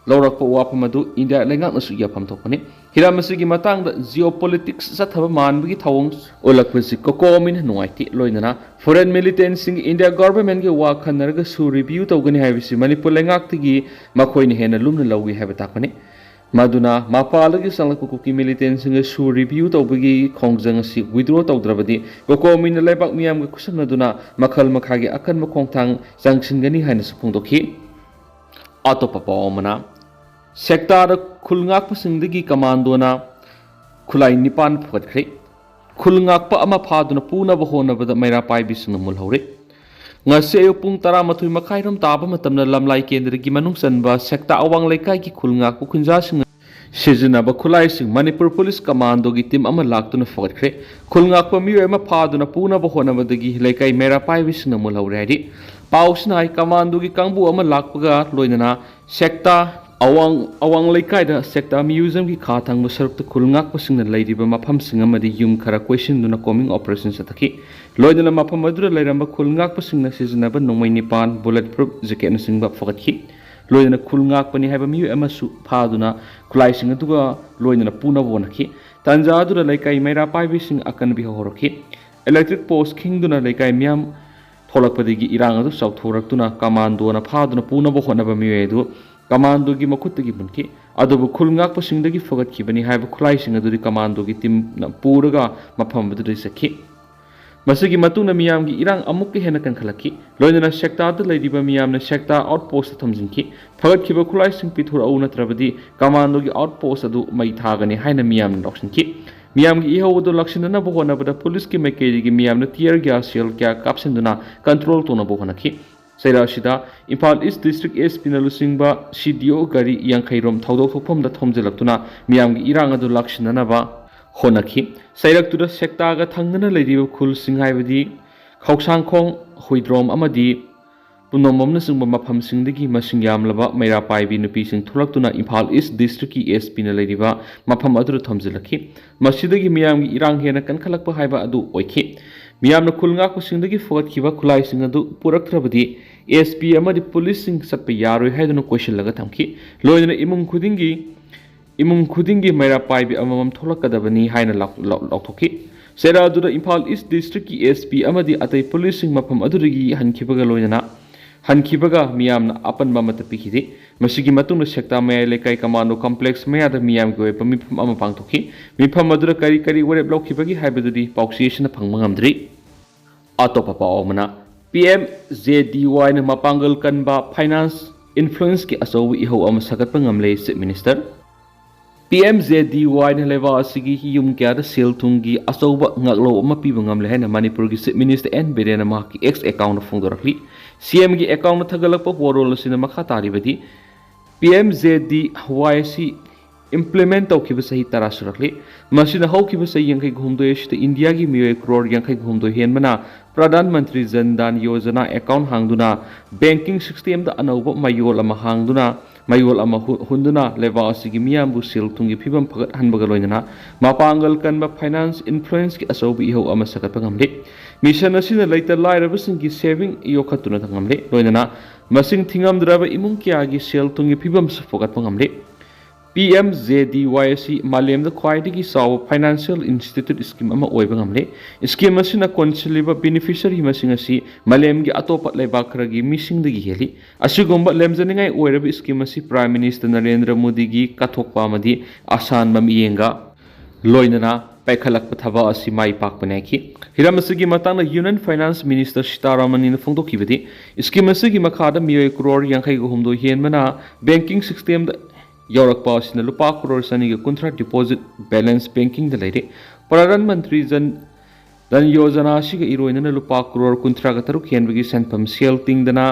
ꯂꯧꯔꯛꯄ ꯋꯥꯐꯝ ꯑꯗꯨ ꯏꯟꯗꯤꯌꯥ ꯂꯩꯉꯥꯛꯅꯁꯨ ꯌꯥꯐꯝ ꯊꯣꯛꯄꯅꯤ꯫ ꯍꯤꯔꯝ ꯑꯁꯤꯒꯤ ꯃꯇꯥꯡꯗ ꯖꯤꯑꯣ ꯄꯣꯂꯤꯇꯤꯛꯁ ꯆꯠꯊꯕ ꯃꯥꯟꯕꯒꯤ ꯊꯧꯑꯣꯡ ꯎꯠꯂꯛꯄꯁꯤ ꯀꯣꯀꯣꯃꯤꯅ ꯅꯨꯡꯉꯥꯏꯇꯦ꯫ ꯂꯣꯏꯅꯅ ꯐꯣꯔꯦꯟ ꯃꯤꯂꯤꯇꯦꯟꯁꯤꯡꯒꯤ ꯏꯟꯗꯤꯌꯥ ꯒꯣꯚꯔꯟꯃꯦꯟꯠꯀꯤ ꯋꯥ ꯈꯟꯅꯔꯒ ꯁꯨ ꯔꯤꯚ꯭ꯌꯨ ꯇꯧꯒꯅꯤ ꯍꯥꯏꯕꯁꯤ ꯃꯅꯤꯄꯨꯔ ꯂꯩꯉꯥꯛꯇꯒꯤ ꯃꯈꯣꯏꯅ ꯍꯦꯟꯅ ꯂꯨꯝꯅ ꯂꯧꯏ ꯍꯥꯏꯕ ꯇꯥꯛꯄꯅꯤ꯫ ꯃꯗꯨꯅ ꯃꯄꯥꯟꯗꯒꯤ ꯆꯪꯂꯛꯄ ꯀꯨꯀꯤ ꯃꯤꯂꯤꯇꯦꯟꯁꯤꯡꯒ ꯁꯨ ꯔꯤꯚ꯭ꯌꯨ ꯇꯧꯕꯒꯤ ꯈꯣꯡꯖꯪ ꯑꯁꯤ ꯋꯤꯗ꯭ꯔꯣ ꯇꯧꯗ꯭ꯔꯕꯗꯤ ꯀꯣꯀꯣꯃꯤꯅ ꯂꯩꯕꯥꯛ ꯃꯤꯌꯥꯝꯒ ꯈꯨꯠꯁꯝꯅꯗꯨꯅ ꯃꯈꯜ ꯃꯈꯥꯒꯤ ꯑꯀꯟꯕ ꯈꯣꯡꯊꯥꯡ ꯆꯪꯁꯤꯟꯒꯅꯤ ꯍꯥꯏꯅꯁꯨ ꯐꯣꯡꯗꯣꯛꯈꯤ꯫ ꯑꯇꯣꯞꯄ ꯄꯥꯎ ꯑꯃꯅ, ꯁꯦꯛꯇꯥꯗ ꯈꯨꯜ ꯉꯥꯛꯄꯁꯤꯡꯗꯒꯤ ꯀꯃꯥꯟꯗꯣꯅ ꯈꯨꯠꯂꯥꯏ ꯅꯤꯄꯥꯟ ꯐꯨꯒꯠꯈ꯭ꯔꯦ꯫ ꯈꯨꯜ ꯉꯥꯛꯄ ꯑꯃ ꯐꯥꯗꯨꯅ ꯄꯨꯅꯕ ꯍꯣꯠꯅꯕꯗ ꯃꯩꯔꯥ ꯄꯥꯏꯕꯤꯁꯤꯡꯅ ꯃꯨꯜꯍꯧꯔꯦ꯫ ꯉꯁꯤ ꯑꯌꯨꯛ ꯄꯨꯡ ꯇꯔꯥꯃꯥꯊꯣꯏ ꯃꯈꯥꯏꯔꯣꯝ ꯇꯥꯕ ꯃꯇꯝꯗ ꯂꯝꯂꯥꯏ ꯀꯦꯟꯗ꯭ꯔꯒꯤ ꯃꯅꯨꯡ ꯆꯟꯕ ꯁꯦꯛꯇꯥ ꯑꯋꯥꯡ ꯂꯩꯀꯥꯏꯒꯤ ꯈꯨꯜ ꯉꯥꯛꯄ ꯈꯨꯟꯖꯥꯁꯤꯡꯅ ꯁꯤꯖꯤꯟꯅꯕ ꯈꯨꯠꯂꯥꯏꯁꯤꯡ ꯃꯅꯤꯄꯨꯔ ꯄꯨꯂꯤꯁ ꯀꯃꯥꯟꯗꯣꯒꯤ ꯇꯤꯝ ꯑꯃ ꯂꯥꯛꯇꯨꯅ ꯐꯒꯠꯈ꯭ꯔꯦ꯫ ꯈꯨꯜ ꯉꯥꯛꯄ ꯃꯤꯑꯣꯏ ꯑꯃ ꯐꯥꯗꯨꯅ ꯄꯨꯅꯕ ꯍꯣꯠꯅꯕꯗꯒꯤ ꯂꯩꯀꯥꯏ ꯃꯩꯔꯥ ꯄꯥꯏꯕꯤꯁꯤꯡꯅ ꯃꯨꯜꯍꯧꯔꯦ ꯍꯥꯏꯔꯤ꯫ ꯄꯥꯎꯁꯤꯅ ꯍꯥꯏ, ꯀꯃꯥꯟꯗꯣꯒꯤ ꯀꯥꯡꯕꯨ ꯑꯃ ꯂꯥꯛꯄꯒ ꯂꯣꯏꯅꯅ ꯁꯦꯛꯇꯥ ꯑꯋꯥꯡ ꯑꯋꯥꯡ ꯂꯩꯀꯥꯏꯗ ꯁꯦꯛꯇꯥ ꯃ꯭ꯌꯨꯖꯤꯌꯝꯒꯤ ꯈꯥ ꯊꯪꯕ ꯁꯔꯨꯛꯇ ꯈꯨꯜ ꯉꯥꯛꯄꯁꯤꯡꯅ ꯂꯩꯔꯤꯕ ꯃꯐꯝꯁꯤꯡ ꯑꯃꯗꯤ ꯌꯨꯝ ꯈꯔ ꯀꯣꯏꯁꯤꯟꯗꯨꯅ ꯀꯣꯝꯕꯤꯡ ꯑꯣꯄꯔꯦꯁꯟ ꯆꯠꯊꯈꯤ꯫ ꯂꯣꯏꯅꯅ ꯃꯐꯝ ꯑꯗꯨꯗ ꯂꯩꯔꯝꯕ ꯈꯨꯜ ꯉꯥꯛꯄꯁꯤꯡꯅ ꯁꯤꯖꯤꯟꯅꯕ ꯅꯣꯡꯃꯩ ꯅꯤꯄꯥꯟ, ꯕꯨꯂꯦꯠ ꯄ꯭ꯔꯨꯐ ꯖꯦꯀꯦꯠꯅꯆꯤꯡꯕ ꯐꯒꯠꯈꯤ꯫ ꯂꯣꯏꯅꯅ ꯈꯨꯜ ꯉꯥꯛꯄꯅꯤ ꯍꯥꯏꯕ ꯃꯤꯑꯣꯏ ꯑꯃꯁꯨ ꯐꯥꯗꯨꯅ ꯈꯨꯠꯂꯥꯏꯁꯤꯡ ꯑꯗꯨꯒ ꯂꯣꯏꯅꯅ ꯄꯨꯅꯕ ꯍꯣꯠꯅꯈꯤ꯫ ꯇꯥꯟꯖꯥ ꯑꯗꯨꯗ ꯂꯩꯀꯥꯏ ꯃꯩꯔꯥ ꯄꯥꯏꯕꯤꯁꯤꯡ ꯑꯀꯟꯕꯤ ꯍꯧꯔꯛꯈꯤ꯫ ꯏꯂꯦꯛꯇ꯭ꯔꯤꯛ ꯄꯣꯁ ꯈꯤꯡꯗꯨꯅ ꯂꯩꯀꯥꯏ ꯃꯤꯌꯥꯝ ꯊꯣꯛꯂꯛꯄꯗꯒꯤ ꯏꯔꯥꯡ ꯑꯗꯨ ꯆꯥꯎꯊꯣꯔꯛꯇꯨꯅ ꯀꯃꯥꯟꯗꯣꯅ ꯐꯥꯗꯨꯅ ꯄꯨꯅꯕ ꯍꯣꯠꯅꯕ ꯃꯤꯑꯣꯏ ꯑꯗꯨ ꯀꯃꯥꯟꯗꯣꯒꯤ ꯃꯈꯨꯠꯇꯒꯤ ꯃꯨꯟꯈꯤ꯫ ꯑꯗꯨꯕꯨ ꯈꯨꯜ ꯉꯥꯛꯄꯁꯤꯡꯗꯒꯤ ꯐꯒꯠꯈꯤꯕꯅꯤ ꯍꯥꯏꯕ ꯈꯨꯠꯂꯥꯏꯁꯤꯡ ꯑꯗꯨꯗꯤ ꯀꯃꯥꯟꯗꯣꯒꯤ ꯇꯤꯝꯅ ꯄꯨꯔꯒ ꯃꯐꯝ ꯑꯗꯨꯗꯒꯤ ꯆꯠꯈꯤ꯫ ꯃꯁꯤꯒꯤ ꯃꯇꯨꯡꯗ ꯃꯤꯌꯥꯝꯒꯤ ꯏꯔꯥꯡ ꯑꯃꯨꯛꯀ ꯍꯦꯟꯅ ꯀꯟꯈꯠꯂꯛꯈꯤ꯫ ꯂꯣꯏꯅꯅ ꯁꯦꯛꯇꯥꯗ ꯂꯩꯔꯤꯕ ꯃꯤꯌꯥꯝꯅ ꯁꯦꯛꯇꯥ ꯑꯥꯎꯠꯄꯣꯁꯇ ꯊꯝꯖꯤꯟꯈꯤ꯫ ꯐꯒꯠꯈꯤꯕ ꯈꯨꯠꯂꯥꯏꯁꯤꯡ ꯄꯤꯊꯣꯔꯛꯎ, ꯅꯠꯇ꯭ꯔꯕꯗꯤ ꯀꯃꯥꯟꯗꯣꯒꯤ ꯑꯥꯎꯠꯄꯣꯁ ꯑꯗꯨ ꯃꯩ ꯊꯥꯒꯅꯤ ꯍꯥꯏꯅ ꯃꯤꯌꯥꯝꯅ ꯂꯥꯎꯁꯤꯟꯈꯤ꯫ ꯃꯤꯌꯥꯝꯒꯤ ꯏꯍꯧ ꯑꯗꯨ ꯂꯥꯛꯁꯤꯟꯅꯅꯕ ꯍꯣꯠꯅꯕꯗ ꯄꯨꯂꯤꯁꯀꯤ ꯃꯥꯏꯀꯩꯗꯒꯤ ꯃꯤꯌꯥꯝꯅ tear gas shell ꯀꯌꯥ ꯀꯥꯞꯁꯤꯟꯗꯨꯅ control ꯇꯧꯅꯕ ꯍꯣꯠꯅꯈꯤ꯫ ꯆꯩꯔꯥꯎ ꯑꯁꯤꯗ ꯏꯝꯐꯥꯜ ꯏꯁ ꯗꯤꯁꯇ꯭ꯔꯤꯛ ꯑꯦꯁ ꯄꯤꯅ ꯂꯨꯆꯤꯡꯕ ꯁꯤ ꯗꯤ ꯑꯣ ꯒꯥꯔꯤ ꯌꯥꯡꯈꯩ ꯔꯣꯝ ꯊꯧꯗꯣꯛ ꯊꯣꯛꯐꯝꯗ ꯊꯣꯝꯖꯤꯜꯂꯛꯇꯨꯅ ꯃꯤꯌꯥꯝꯒꯤ ꯏꯔꯥꯡ ꯑꯗꯨ ꯂꯥꯛꯁꯤꯟꯅꯅꯕ ꯍꯣꯠꯅꯈꯤ꯫ ꯆꯩꯔꯛꯇꯨꯗ ꯁꯦꯛꯇꯥꯒ ꯊꯪꯅꯅ ꯂꯩꯔꯤꯕ ꯈꯨꯜꯁꯤꯡ ꯍꯥꯏꯕꯗꯤ ꯈꯧꯁꯥꯡꯈꯣꯡ, ꯍꯨꯏꯗ꯭ꯔꯣꯝ ꯑꯃꯗꯤ ꯄꯨꯅꯣꯝꯕꯝꯅꯆꯤꯡꯕ ꯃꯐꯝꯁꯤꯡꯗꯒꯤ ꯃꯁꯤꯡ ꯌꯥꯝꯂꯕ ꯃꯩꯔꯥ ꯄꯥꯏꯕꯤ ꯅꯨꯄꯤꯁꯤꯡ ꯊꯣꯛꯂꯛꯇꯨꯅ ꯏꯝꯐꯥꯜ ꯏꯁ ꯗꯤꯁꯇ꯭ꯔꯤꯛꯀꯤ ꯑꯦꯁ ꯄꯤꯅ ꯂꯩꯔꯤꯕ ꯃꯐꯝ ꯑꯗꯨꯗ ꯊꯣꯝꯖꯤꯜꯂꯛꯈꯤ꯫ ꯃꯁꯤꯗꯒꯤ ꯃꯤꯌꯥꯝꯒꯤ ꯏꯔꯥꯡ ꯍꯦꯟꯅ ꯀꯟꯈꯠꯂꯛꯄ ꯍꯥꯏꯕ ꯑꯗꯨ ꯑꯣꯏꯈꯤ꯫ ꯃꯤꯌꯥꯝꯅ ꯈꯨꯜ ꯉꯥꯛꯄꯁꯤꯡꯗꯒꯤ ꯐꯒꯠꯈꯤꯕ ꯈꯨꯠꯂꯥꯏꯁꯤꯡ ꯑꯗꯨ ꯄꯨꯔꯛꯇ꯭ꯔꯕꯗꯤ ꯑꯦꯁ ꯄꯤ ꯑꯃꯗꯤ ꯄꯨꯂꯤꯁꯁꯤꯡ ꯆꯠꯄ ꯌꯥꯔꯣꯏ ꯍꯥꯏꯗꯨꯅ ꯀꯣꯏꯁꯤꯜꯂꯒ ꯊꯝꯈꯤ꯫ ꯂꯣꯏꯅꯅ ꯏꯃꯨꯡ ꯈꯨꯗꯤꯡꯒꯤ ꯏꯃꯨꯡ ꯈꯨꯗꯤꯡꯒꯤ ꯃꯩꯔꯥ ꯄꯥꯏꯕꯤ ꯑꯃꯃꯝ ꯊꯣꯛꯂꯛꯀꯗꯕꯅꯤ ꯍꯥꯏꯅ ꯂꯥꯎ-, ꯂꯥꯎ-, ꯂꯥꯎꯊꯣꯛꯈꯤ꯫ ꯆꯩꯔꯥꯎꯗꯨꯗ ꯏꯝꯐꯥꯜ ꯏꯁ ꯗꯤꯁꯇ꯭ꯔꯤꯛꯀꯤ ꯑꯦꯁ ꯄꯤ ꯑꯃꯗꯤ ꯑꯇꯩ ꯄꯨꯂꯤꯁꯁꯤꯡ ꯃꯐꯝ ꯑꯗꯨꯗꯒꯤ ꯍꯟꯈꯤꯕꯒ ꯂꯣꯏꯅꯅ ꯍꯟꯈꯤꯕꯒ ꯃꯤꯌꯥꯝꯅ ꯑꯄꯟꯕ ꯑꯃꯠꯇ ꯄꯤꯈꯤꯗꯦ꯫ ꯃꯁꯤꯒꯤ ꯃꯇꯨꯡꯗ ꯁꯦꯛꯇꯥ ꯃꯌꯥꯏ ꯂꯩꯀꯥꯏ ꯀꯃꯥꯟꯗꯣ ꯀꯝꯄ꯭ꯂꯦꯛꯁ ꯃꯌꯥꯗ ꯃꯤꯌꯥꯝꯒꯤ ꯑꯣꯏꯕ ꯃꯤꯐꯝ ꯑꯃ ꯄꯥꯡꯊꯣꯛꯈꯤ꯫ ꯃꯤꯐꯝ ꯑꯗꯨꯗ ꯀꯔꯤ ꯀꯔꯤ ꯋꯥꯔꯦꯞ ꯂꯧꯈꯤꯕꯒꯦ ꯍꯥꯏꯕꯗꯨꯗꯤ ꯄꯥꯎꯆꯦ ꯑꯁꯤꯅ ꯐꯪꯕ ꯉꯝꯗ꯭ꯔꯤ꯫ ꯑꯇꯣꯞꯄ ꯄꯥꯎ ꯑꯃꯅ, ꯄꯤ ꯑꯦꯝ ꯖꯦ ꯗꯤ ꯋꯥꯏꯅ ꯃꯄꯥꯡꯒꯜ ꯀꯟꯕ ꯐꯥꯏꯅꯥꯟꯁ ꯏꯟꯐ꯭ꯂꯨꯌꯦꯟꯁꯀꯤ ꯑꯆꯧꯕ ꯏꯍꯧ ꯑꯃ ꯁꯥꯒꯠꯄ ꯉꯝꯂꯦ, chief minister. P M J D ꯋꯥꯏꯅ ꯂꯩꯕꯥꯛ ꯑꯁꯤꯒꯤ ꯌꯨꯝ ꯀꯌꯥꯗ ꯁꯦꯜ ꯊꯨꯝꯒꯤ ꯑꯆꯧꯕ ꯉꯥꯛꯂꯧ ꯑꯃ ꯄꯤꯕ ꯉꯝꯂꯦ ꯍꯥꯏꯅ ꯃꯅꯤꯄꯨꯔꯒꯤ Chief Minister ꯑꯦꯟ ꯕꯤꯔꯦꯟꯅ ꯃꯍꯥꯛꯀꯤ X accountꯇ ꯐꯣꯡꯗꯣꯔꯛꯂꯤ꯫ ꯁꯤ ꯑꯦꯝꯒꯤ accountꯅ ꯊꯥꯒꯠꯂꯛꯄ ꯋꯥꯔꯣꯜ ꯑꯁꯤꯅ ꯃꯈꯥ ꯇꯥꯔꯤꯕꯗꯤ, ꯄꯤ ꯑꯦꯝ ꯖꯦ ꯗꯤ ꯋꯥꯏ ꯑꯁꯤ implement ꯇꯧꯈꯤꯕ ꯆꯍꯤ ꯇꯔꯥ ꯁꯨꯔꯛꯂꯤ꯫ ꯃꯁꯤꯅ ꯍꯧꯈꯤꯕ ꯆꯍꯤ ꯌꯥꯡꯈꯩ ꯍꯨꯝꯗꯣꯏ ꯑꯁꯤꯗ ꯏꯟꯗꯤꯌꯥꯒꯤ ꯃꯤꯑꯣꯏ ꯀ꯭ꯔꯣꯔ ꯌꯥꯡꯈꯩ ꯍꯨꯝꯗꯣꯏ ꯍꯦꯟꯕꯅ ꯄ꯭ꯔꯙꯥꯟ ꯃꯟꯇ꯭ꯔꯤ ꯖꯟ ꯙꯟ ꯌꯣꯖꯅꯥ account ꯍꯥꯡꯗꯨꯅ banking systemꯗ ꯑꯅꯧꯕ ꯃꯌꯣꯜ ꯑꯃ ꯍꯥꯡꯗꯨꯅ, ꯃꯌꯣꯜ ꯑꯃ ꯍꯨ-, ꯍꯨꯟꯗꯨꯅ ꯂꯩꯕꯥꯛ ꯑꯁꯤꯒꯤ ꯃꯤꯌꯥꯝꯕꯨ ꯁꯦꯜ ꯊꯨꯝꯒꯤ ꯐꯤꯕꯝ ꯐꯒꯠꯍꯟꯕꯒ ꯂꯣꯏꯅꯅ ꯃꯄꯥꯡꯒꯜ ꯀꯟꯕ finance influenceꯀꯤ ꯑꯆꯧꯕ ꯏꯍꯧ ꯑꯃ ꯁꯥꯒꯠꯄ ꯉꯝꯂꯤ꯫ Mission ꯑꯁꯤꯅ ꯂꯩꯇ ꯂꯥꯏꯔꯕꯁꯤꯡꯒꯤ saving ꯌꯣꯛꯈꯠꯇꯨꯅ ꯉꯝꯂꯤ꯫ ꯂꯣꯏꯅꯅ ꯃꯁꯤꯡ ꯊꯤꯉꯝꯗ꯭ꯔꯕ ꯏꯃꯨꯡ ꯀꯌꯥꯒꯤ ꯁꯦꯜ ꯊꯨꯝꯒꯤ ꯐꯤꯕꯝꯁꯨ ꯐꯒꯠꯄ ꯉꯝꯂꯤ꯫ ꯄꯤ ꯑꯦꯝ ꯖꯦ ꯗꯤ ꯋꯥꯏ ꯑꯁꯤ ꯃꯥꯂꯦꯝꯗ ꯈ꯭ꯋꯥꯏꯗꯒꯤ ꯆꯥꯎꯕ financial institute scheme ꯑꯃ ꯑꯣꯏꯕ ꯉꯝꯂꯦ꯫ Scheme ꯑꯁꯤꯅ ꯀꯣꯟꯁꯤꯜꯂꯤꯕ beneficiary ꯃꯁꯤꯡ ꯑꯁꯤ ꯃꯥꯂꯦꯝꯒꯤ ꯑꯇꯣꯞꯄ ꯂꯩꯕꯥꯛ ꯈꯔꯒꯤ ꯃꯤꯁꯤꯡꯗꯒꯤ ꯍꯦꯜꯂꯤ꯫ ꯑꯁꯤꯒꯨꯝꯕ ꯂꯦꯝꯖꯅꯤꯡꯉꯥꯏ ꯑꯣꯏꯔꯕ scheme ꯑꯁꯤ Prime Minister ꯅꯔꯦꯟꯗ꯭ꯔ ꯃꯣꯗꯤꯒꯤ ꯀꯠꯊꯣꯛꯄ ꯑꯃꯗꯤ ꯑꯁꯥꯟꯕ ꯃꯤꯠꯌꯦꯡꯒ ꯂꯣꯏꯅꯅ ꯄꯥꯏꯈꯠꯂꯛꯄ ꯊꯕꯛ ꯑꯁꯤ ꯃꯥꯏ ꯄꯥꯛꯄꯅꯤ ꯍꯥꯏꯈꯤ꯫ ꯍꯤꯔꯝ ꯑꯁꯤꯒꯤ ꯃꯇꯥꯡꯗ Union Finance Minister ꯁꯤꯇꯥꯔꯥꯃꯟꯅ ꯐꯣꯡꯗꯣꯛꯈꯤꯕꯗꯤ, scheme ꯑꯁꯤꯒꯤ ꯃꯈꯥꯗ ꯃꯤꯑꯣꯏ ꯀ꯭ꯔꯣꯔ ꯌꯥꯡꯈꯩꯒ ꯍꯨꯝꯗꯣꯏ ꯍꯦꯟꯕꯅ banking systemꯗ ꯌꯥꯎꯔꯛꯄ ꯑꯁꯤꯅ ꯂꯨꯄꯥ ꯀ꯭ꯔꯣꯔ ꯆꯅꯤꯒ ꯀꯨꯟꯊ꯭ꯔꯥ deposit balance bankingꯗ ꯂꯩꯔꯦ꯫ ꯄ꯭ꯔꯙꯥꯟ ꯃꯟꯇ꯭ꯔꯤ ꯖꯟ ꯙꯟ ꯌꯣꯖꯅꯥ ꯑꯁꯤꯒ ꯏꯔꯣꯏꯅꯅ ꯂꯨꯄꯥ ꯀ꯭ꯔꯣꯔ ꯀꯨꯟꯊ꯭ꯔꯥꯒ ꯇꯔꯨꯛ ꯍꯦꯟꯕꯒꯤ ꯁꯦꯟꯐꯝ ꯁꯦꯜ ꯇꯤꯡꯗꯅ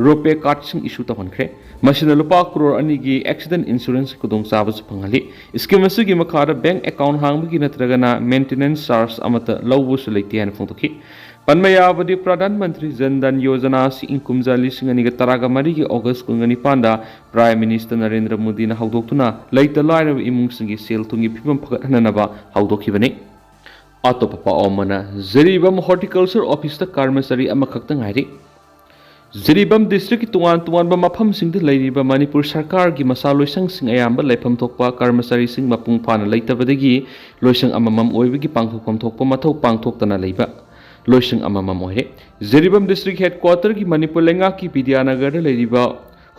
RuPay cardꯁꯤꯡ issue ꯇꯧꯍꯟꯈ꯭ꯔꯦ꯫ ꯃꯁꯤꯅ ꯂꯨꯄꯥ ꯀ꯭ꯔꯣꯔ ꯑꯅꯤꯒꯤ accident insurance ꯈꯨꯗꯣꯡꯆꯥꯕꯁꯨ ꯐꯪꯍꯜꯂꯤ꯫ Scheme ꯑꯁꯤꯒꯤ ꯃꯈꯥꯗ bank account ꯍꯥꯡꯕꯒꯤ ꯅꯠꯇ꯭ꯔꯒꯅ maintenance charge ꯑꯃꯠꯇ ꯂꯧꯕꯁꯨ ꯂꯩꯇꯦ ꯍꯥꯏꯅ ꯐꯣꯡꯗꯣꯛꯈꯤ꯫ ꯄꯟꯕ ꯌꯥꯕꯗꯤ, ꯄ꯭ꯔꯙꯥꯟ ꯃꯟꯇ꯭ꯔꯤ ꯖꯟ ꯙꯟ ꯌꯣꯖꯅꯥ ꯑꯁꯤ ꯏꯪ ꯀꯨꯝꯖꯥ ꯂꯤꯁꯤꯡ ꯑꯅꯤꯒ ꯇꯔꯥꯒ ꯃꯔꯤꯒꯤ August ꯀꯨꯟꯒ ꯅꯤꯄꯥꯟꯗ Prime Minister ꯅꯔꯦꯟꯗ꯭ꯔ ꯃꯣꯗꯤꯅ ꯍꯧꯗꯣꯛꯇꯨꯅ ꯂꯩꯇ ꯂꯥꯏꯔꯕ ꯏꯃꯨꯡꯁꯤꯡꯒꯤ ꯁꯦꯜ ꯊꯨꯝꯒꯤ ꯐꯤꯕꯝ ꯐꯒꯠꯍꯟꯅꯅꯕ ꯍꯧꯗꯣꯛꯈꯤꯕꯅꯤ꯫ ꯑꯇꯣꯞꯄ ꯄꯥꯎ ꯑꯃꯅ, ꯖꯤꯔꯤꯕꯥꯝ Horticulture Officeꯇ ꯀꯔꯃꯆꯥꯔꯤ ꯑꯃꯈꯛꯇ ꯉꯥꯏꯔꯤ꯫ ꯖꯤꯔꯤꯕꯥꯝ districtꯀꯤ ꯇꯣꯉꯥꯟ ꯇꯣꯉꯥꯟꯕ ꯃꯐꯝꯁꯤꯡꯗ ꯂꯩꯔꯤꯕ ꯃꯅꯤꯄꯨꯔ ꯁꯔꯀꯥꯔꯒꯤ ꯃꯁꯥ ꯂꯣꯏꯁꯪꯁꯤꯡ ꯑꯌꯥꯝꯕ ꯂꯩꯐꯝ ꯊꯣꯛꯄ ꯀꯔꯃꯆꯥꯔꯤꯁꯤꯡ ꯃꯄꯨꯡ ꯐꯥꯅ ꯂꯩꯇꯕꯗꯒꯤ ꯂꯣꯏꯁꯪ ꯑꯃꯃꯝ ꯑꯣꯏꯕꯒꯤ ꯄꯥꯡꯊꯣꯛꯐꯝ ꯊꯣꯛꯄ ꯃꯊꯧ ꯄꯥꯡꯊꯣꯛꯇꯅ ꯂꯩꯕ ꯂꯣꯏꯁꯪ ꯑꯃꯃꯝ ꯑꯣꯏꯔꯦ꯫ ꯖꯤꯔꯤꯕꯥꯝ district headquarterꯒꯤ ꯃꯅꯤꯄꯨꯔ ꯂꯩꯉꯥꯛꯀꯤ ꯕꯤꯗ꯭ꯌꯥꯅꯒꯔꯗ ꯂꯩꯔꯤꯕ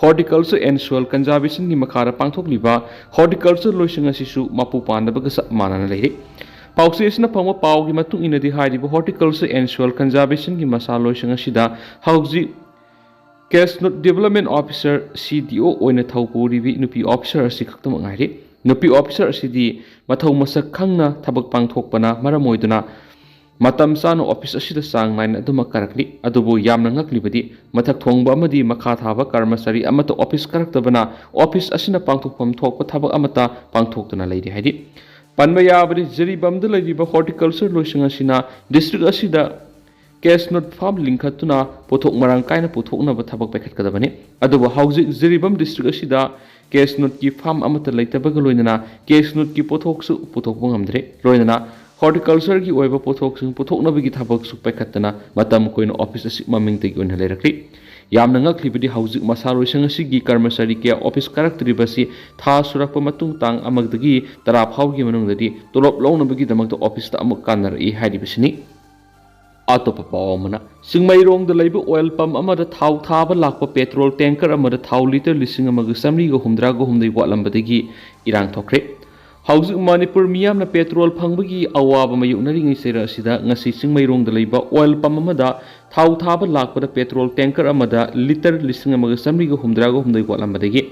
Horticulture and Soil Conservationꯒꯤ ꯃꯈꯥꯗ ꯄꯥꯡꯊꯣꯛꯂꯤꯕ horticulture ꯂꯣꯏꯁꯪ ꯑꯁꯤꯁꯨ ꯃꯄꯨ ꯄꯥꯟꯗꯕꯒ ꯆꯞ ꯃꯥꯟꯅꯅ ꯂꯩꯔꯤ꯫ ꯄꯥꯎꯆꯦ ꯑꯁꯤꯅ ꯐꯪꯕ ꯄꯥꯎꯒꯤ ꯃꯇꯨꯡ ꯏꯟꯅꯗꯤ, ꯍꯥꯏꯔꯤꯕ Horticulture and Soil Conservationꯒꯤ ꯃꯁꯥ ꯂꯣꯏꯁꯪ ꯑꯁꯤꯗ ꯍꯧꯖꯤꯛ Cash Not Development Officer, C D O, ꯑꯣꯏꯅ ꯊꯧ ꯄꯨꯔꯤꯕꯤ ꯅꯨꯄꯤ officer ꯑꯁꯤ ꯈꯛꯇꯃꯛ ꯉꯥꯏꯔꯤ꯫ ꯅꯨꯄꯤ ꯑꯣꯐꯤꯁꯥꯔ ꯑꯁꯤꯗꯤ ꯃꯊꯧ ꯃꯁꯛ ꯈꯪꯅ ꯊꯕꯛ ꯄꯥꯡꯊꯣꯛꯄꯅ ꯃꯔꯝ ꯑꯣꯏꯗꯨꯅ ꯃꯇꯝ ꯆꯥꯅ ꯑꯣꯐꯤꯁ ꯑꯁꯤꯗ ꯆꯥꯡ ꯅꯥꯏꯅ ꯑꯗꯨꯃꯛ ꯀꯥꯔꯛꯂꯤ꯫ ꯑꯗꯨꯕꯨ ꯌꯥꯝꯅ ꯉꯛꯂꯤꯕꯗꯤ ꯃꯊꯛ ꯊꯣꯡꯕ ꯑꯃꯗꯤ ꯃꯈꯥ ꯊꯥꯕ ꯀꯔꯃꯆꯥꯔꯤ ꯑꯃꯠꯇ ꯑꯣꯐꯤꯁ ꯀꯥꯔꯛꯇꯕꯅ ꯑꯣꯐꯤꯁ ꯑꯁꯤꯅ ꯄꯥꯡꯊꯣꯛꯐꯝ ꯊꯣꯛꯄ ꯊꯕꯛ ꯑꯃꯠꯇ ꯄꯥꯡꯊꯣꯛꯇꯨꯅ ꯂꯩꯔꯤ ꯍꯥꯏꯗꯤ ꯄꯟꯕ ꯌꯥꯕꯗꯤ ꯖꯤꯔꯤꯕꯥꯝꯗ ꯂꯩꯔꯤꯕ ꯍꯣꯔꯇꯤꯀꯜꯆꯔ ꯂꯣꯏꯁꯪ ꯑꯁꯤꯅ ꯗꯤꯁꯇ꯭ꯔꯤꯛ ꯑꯁꯤꯗ ꯀꯦꯁꯅꯠ ꯐꯥꯔꯝ ꯂꯤꯡꯈꯠꯇꯨꯅ ꯄꯣꯠꯊꯣꯛ ꯃꯔꯥꯡ ꯀꯥꯏꯅ ꯄꯨꯊꯣꯛꯅꯕ ꯊꯕꯛ ꯄꯥꯏꯈꯠꯀꯗꯕꯅꯤ꯫ ꯑꯗꯨꯕꯨ ꯍꯧꯖꯤꯛ ꯖꯤꯔꯤꯕꯥꯝ ꯗꯤꯁꯇ꯭ꯔꯤꯛ ꯑꯁꯤꯗ ꯀꯦꯁꯅꯠꯀꯤ ꯐꯥꯔꯝ ꯑꯃꯠꯇ ꯂꯩꯇꯕꯒ ꯂꯣꯏꯅꯅ ꯀꯦꯁꯅꯠꯀꯤ ꯄꯣꯠꯊꯣꯛꯁꯨ ꯄꯨꯊꯣꯛꯄ ꯉꯝꯗ꯭ꯔꯦ꯫ ꯂꯣꯏꯅꯅ ꯍꯣꯔꯇꯤꯀꯜꯆꯔꯒꯤ ꯑꯣꯏꯕ ꯄꯣꯠꯊꯣꯛꯁꯤꯡ ꯄꯨꯊꯣꯛꯅꯕꯒꯤ ꯊꯕꯛꯁꯨ ꯄꯥꯏꯈꯠꯇꯅ ꯃꯇꯝ ꯀꯨꯏꯅ ꯑꯣꯐꯤꯁ ꯑꯁꯤ ꯃꯃꯤꯡꯇꯒꯤ ꯑꯣꯏꯅ ꯂꯩꯔꯛꯂꯤ꯫ ꯌꯥꯝꯅ ꯉꯛꯂꯤꯕꯗꯤ ꯍꯧꯖꯤꯛ ꯃꯁꯥ ꯂꯣꯏꯁꯪ ꯑꯁꯤꯒꯤ ꯀꯔꯃꯆꯥꯔꯤ ꯀꯌꯥ ꯑꯣꯐꯤꯁ ꯀꯥꯔꯛꯇ꯭ꯔꯤꯕꯁꯤ ꯊꯥ ꯁꯨꯔꯛꯄ ꯃꯇꯨꯡ ꯇꯥꯡ ꯑꯃꯗꯒꯤ ꯇꯔꯥ ꯐꯥꯎꯒꯤ ꯃꯅꯨꯡꯗꯗꯤ ꯇꯣꯂꯣꯞ ꯂꯧꯅꯕꯒꯤꯗꯃꯛꯇ ꯑꯣꯐꯤꯁꯇ ꯑꯃꯨꯛ ꯀꯥꯟꯅꯔꯛꯏ ꯍꯥꯏꯔꯤꯕꯁꯤꯅꯤ꯫ ꯑꯇꯣꯞꯄ ꯄꯥꯎ ꯑꯃꯅ, ꯆꯤꯡꯃꯩꯔꯣꯡꯗ ꯂꯩꯕ ꯑꯣꯏꯜ ꯄꯝ ꯑꯃꯗ ꯊꯥꯎ ꯊꯥꯕ ꯂꯥꯛꯄ ꯄꯦꯇ꯭ꯔꯣꯜ ꯇꯦꯡꯀꯔ ꯑꯃꯗ ꯊꯥꯎ ꯂꯤꯇꯔ ꯂꯤꯁꯤꯡ ꯑꯃꯒ ꯆꯥꯃꯔꯤꯒ ꯍꯨꯝꯗ꯭ꯔꯥꯒ ꯍꯨꯝꯗꯣꯏ ꯋꯥꯠꯂꯝꯕꯗꯒꯤ ꯏꯔꯥꯡ ꯊꯣꯛꯈ꯭ꯔꯦ꯫ ꯍꯧꯖꯤꯛ ꯃꯅꯤꯄꯨꯔ ꯃꯤꯌꯥꯝꯅ ꯄꯦꯇ꯭ꯔꯣꯜ ꯐꯪꯕꯒꯤ ꯑꯋꯥꯕ ꯃꯥꯌꯣꯛꯅꯔꯤꯉꯩ ꯆꯩꯔꯛ ꯑꯁꯤꯗ ꯉꯁꯤ ꯆꯤꯡꯃꯩꯔꯣꯡꯗ ꯂꯩꯕ ꯑꯣꯏꯜ ꯄꯝ ꯑꯃꯗ ꯊꯥꯎ ꯊꯥꯕ ꯂꯥꯛꯄꯗ ꯄꯦꯇ꯭ꯔꯣꯜ ꯇꯦꯡꯀꯔ ꯑꯃꯗ ꯂꯤꯇꯔ ꯂꯤꯁꯤꯡ ꯑꯃꯒ ꯆꯥꯃꯔꯤꯒ ꯍꯨꯝꯗ꯭ꯔꯥꯒ ꯍꯨꯝꯗꯣꯏ ꯋꯥꯠꯂꯝꯕꯗꯒꯤ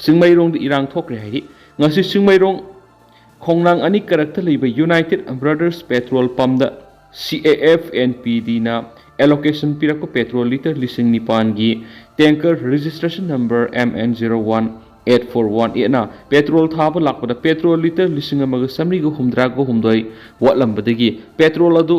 ꯆꯤꯡꯃꯩꯔꯣꯡꯗ ꯏꯔꯥꯡ ꯊꯣꯛꯈ꯭ꯔꯦ ꯍꯥꯏꯔꯤ꯫ ꯉꯁꯤ ꯆꯤꯡꯃꯩꯔꯣꯡ ꯈꯣꯡꯅꯥꯡ ꯑꯅꯤ ꯀꯔꯛꯇ ꯂꯩꯕ ꯌꯨꯅꯥꯏꯇꯦꯠ ꯕ꯭ꯔꯗꯔꯁ ꯄꯦꯇ꯭ꯔꯣꯜ ꯄꯝꯗ C A F N P ꯗꯤꯅ ꯑꯦꯂꯣꯀꯦꯁꯟ ꯄꯤꯔꯛꯄ ꯄꯦꯇ꯭ꯔꯣꯜ ꯂꯤꯇꯔ ꯂꯤꯁꯤꯡ ꯅꯤꯄꯥꯟꯒꯤ tanker registration number M N zero one eight four one ꯑꯦꯠꯅ ꯄꯦꯇ꯭ꯔꯣꯜ ꯊꯥꯕ ꯂꯥꯛꯄꯗ ꯄꯦꯇ꯭ꯔꯣꯜ ꯂꯤꯇꯔ ꯂꯤꯁꯤꯡ ꯑꯃꯒ ꯆꯥꯃꯔꯤꯒ ꯍꯨꯝꯗ꯭ꯔꯥꯒ ꯍꯨꯝꯗꯣꯏ ꯋꯥꯠꯂꯝꯕꯗꯒꯤ ꯄꯦꯇ꯭ꯔꯣꯜ ꯑꯗꯨ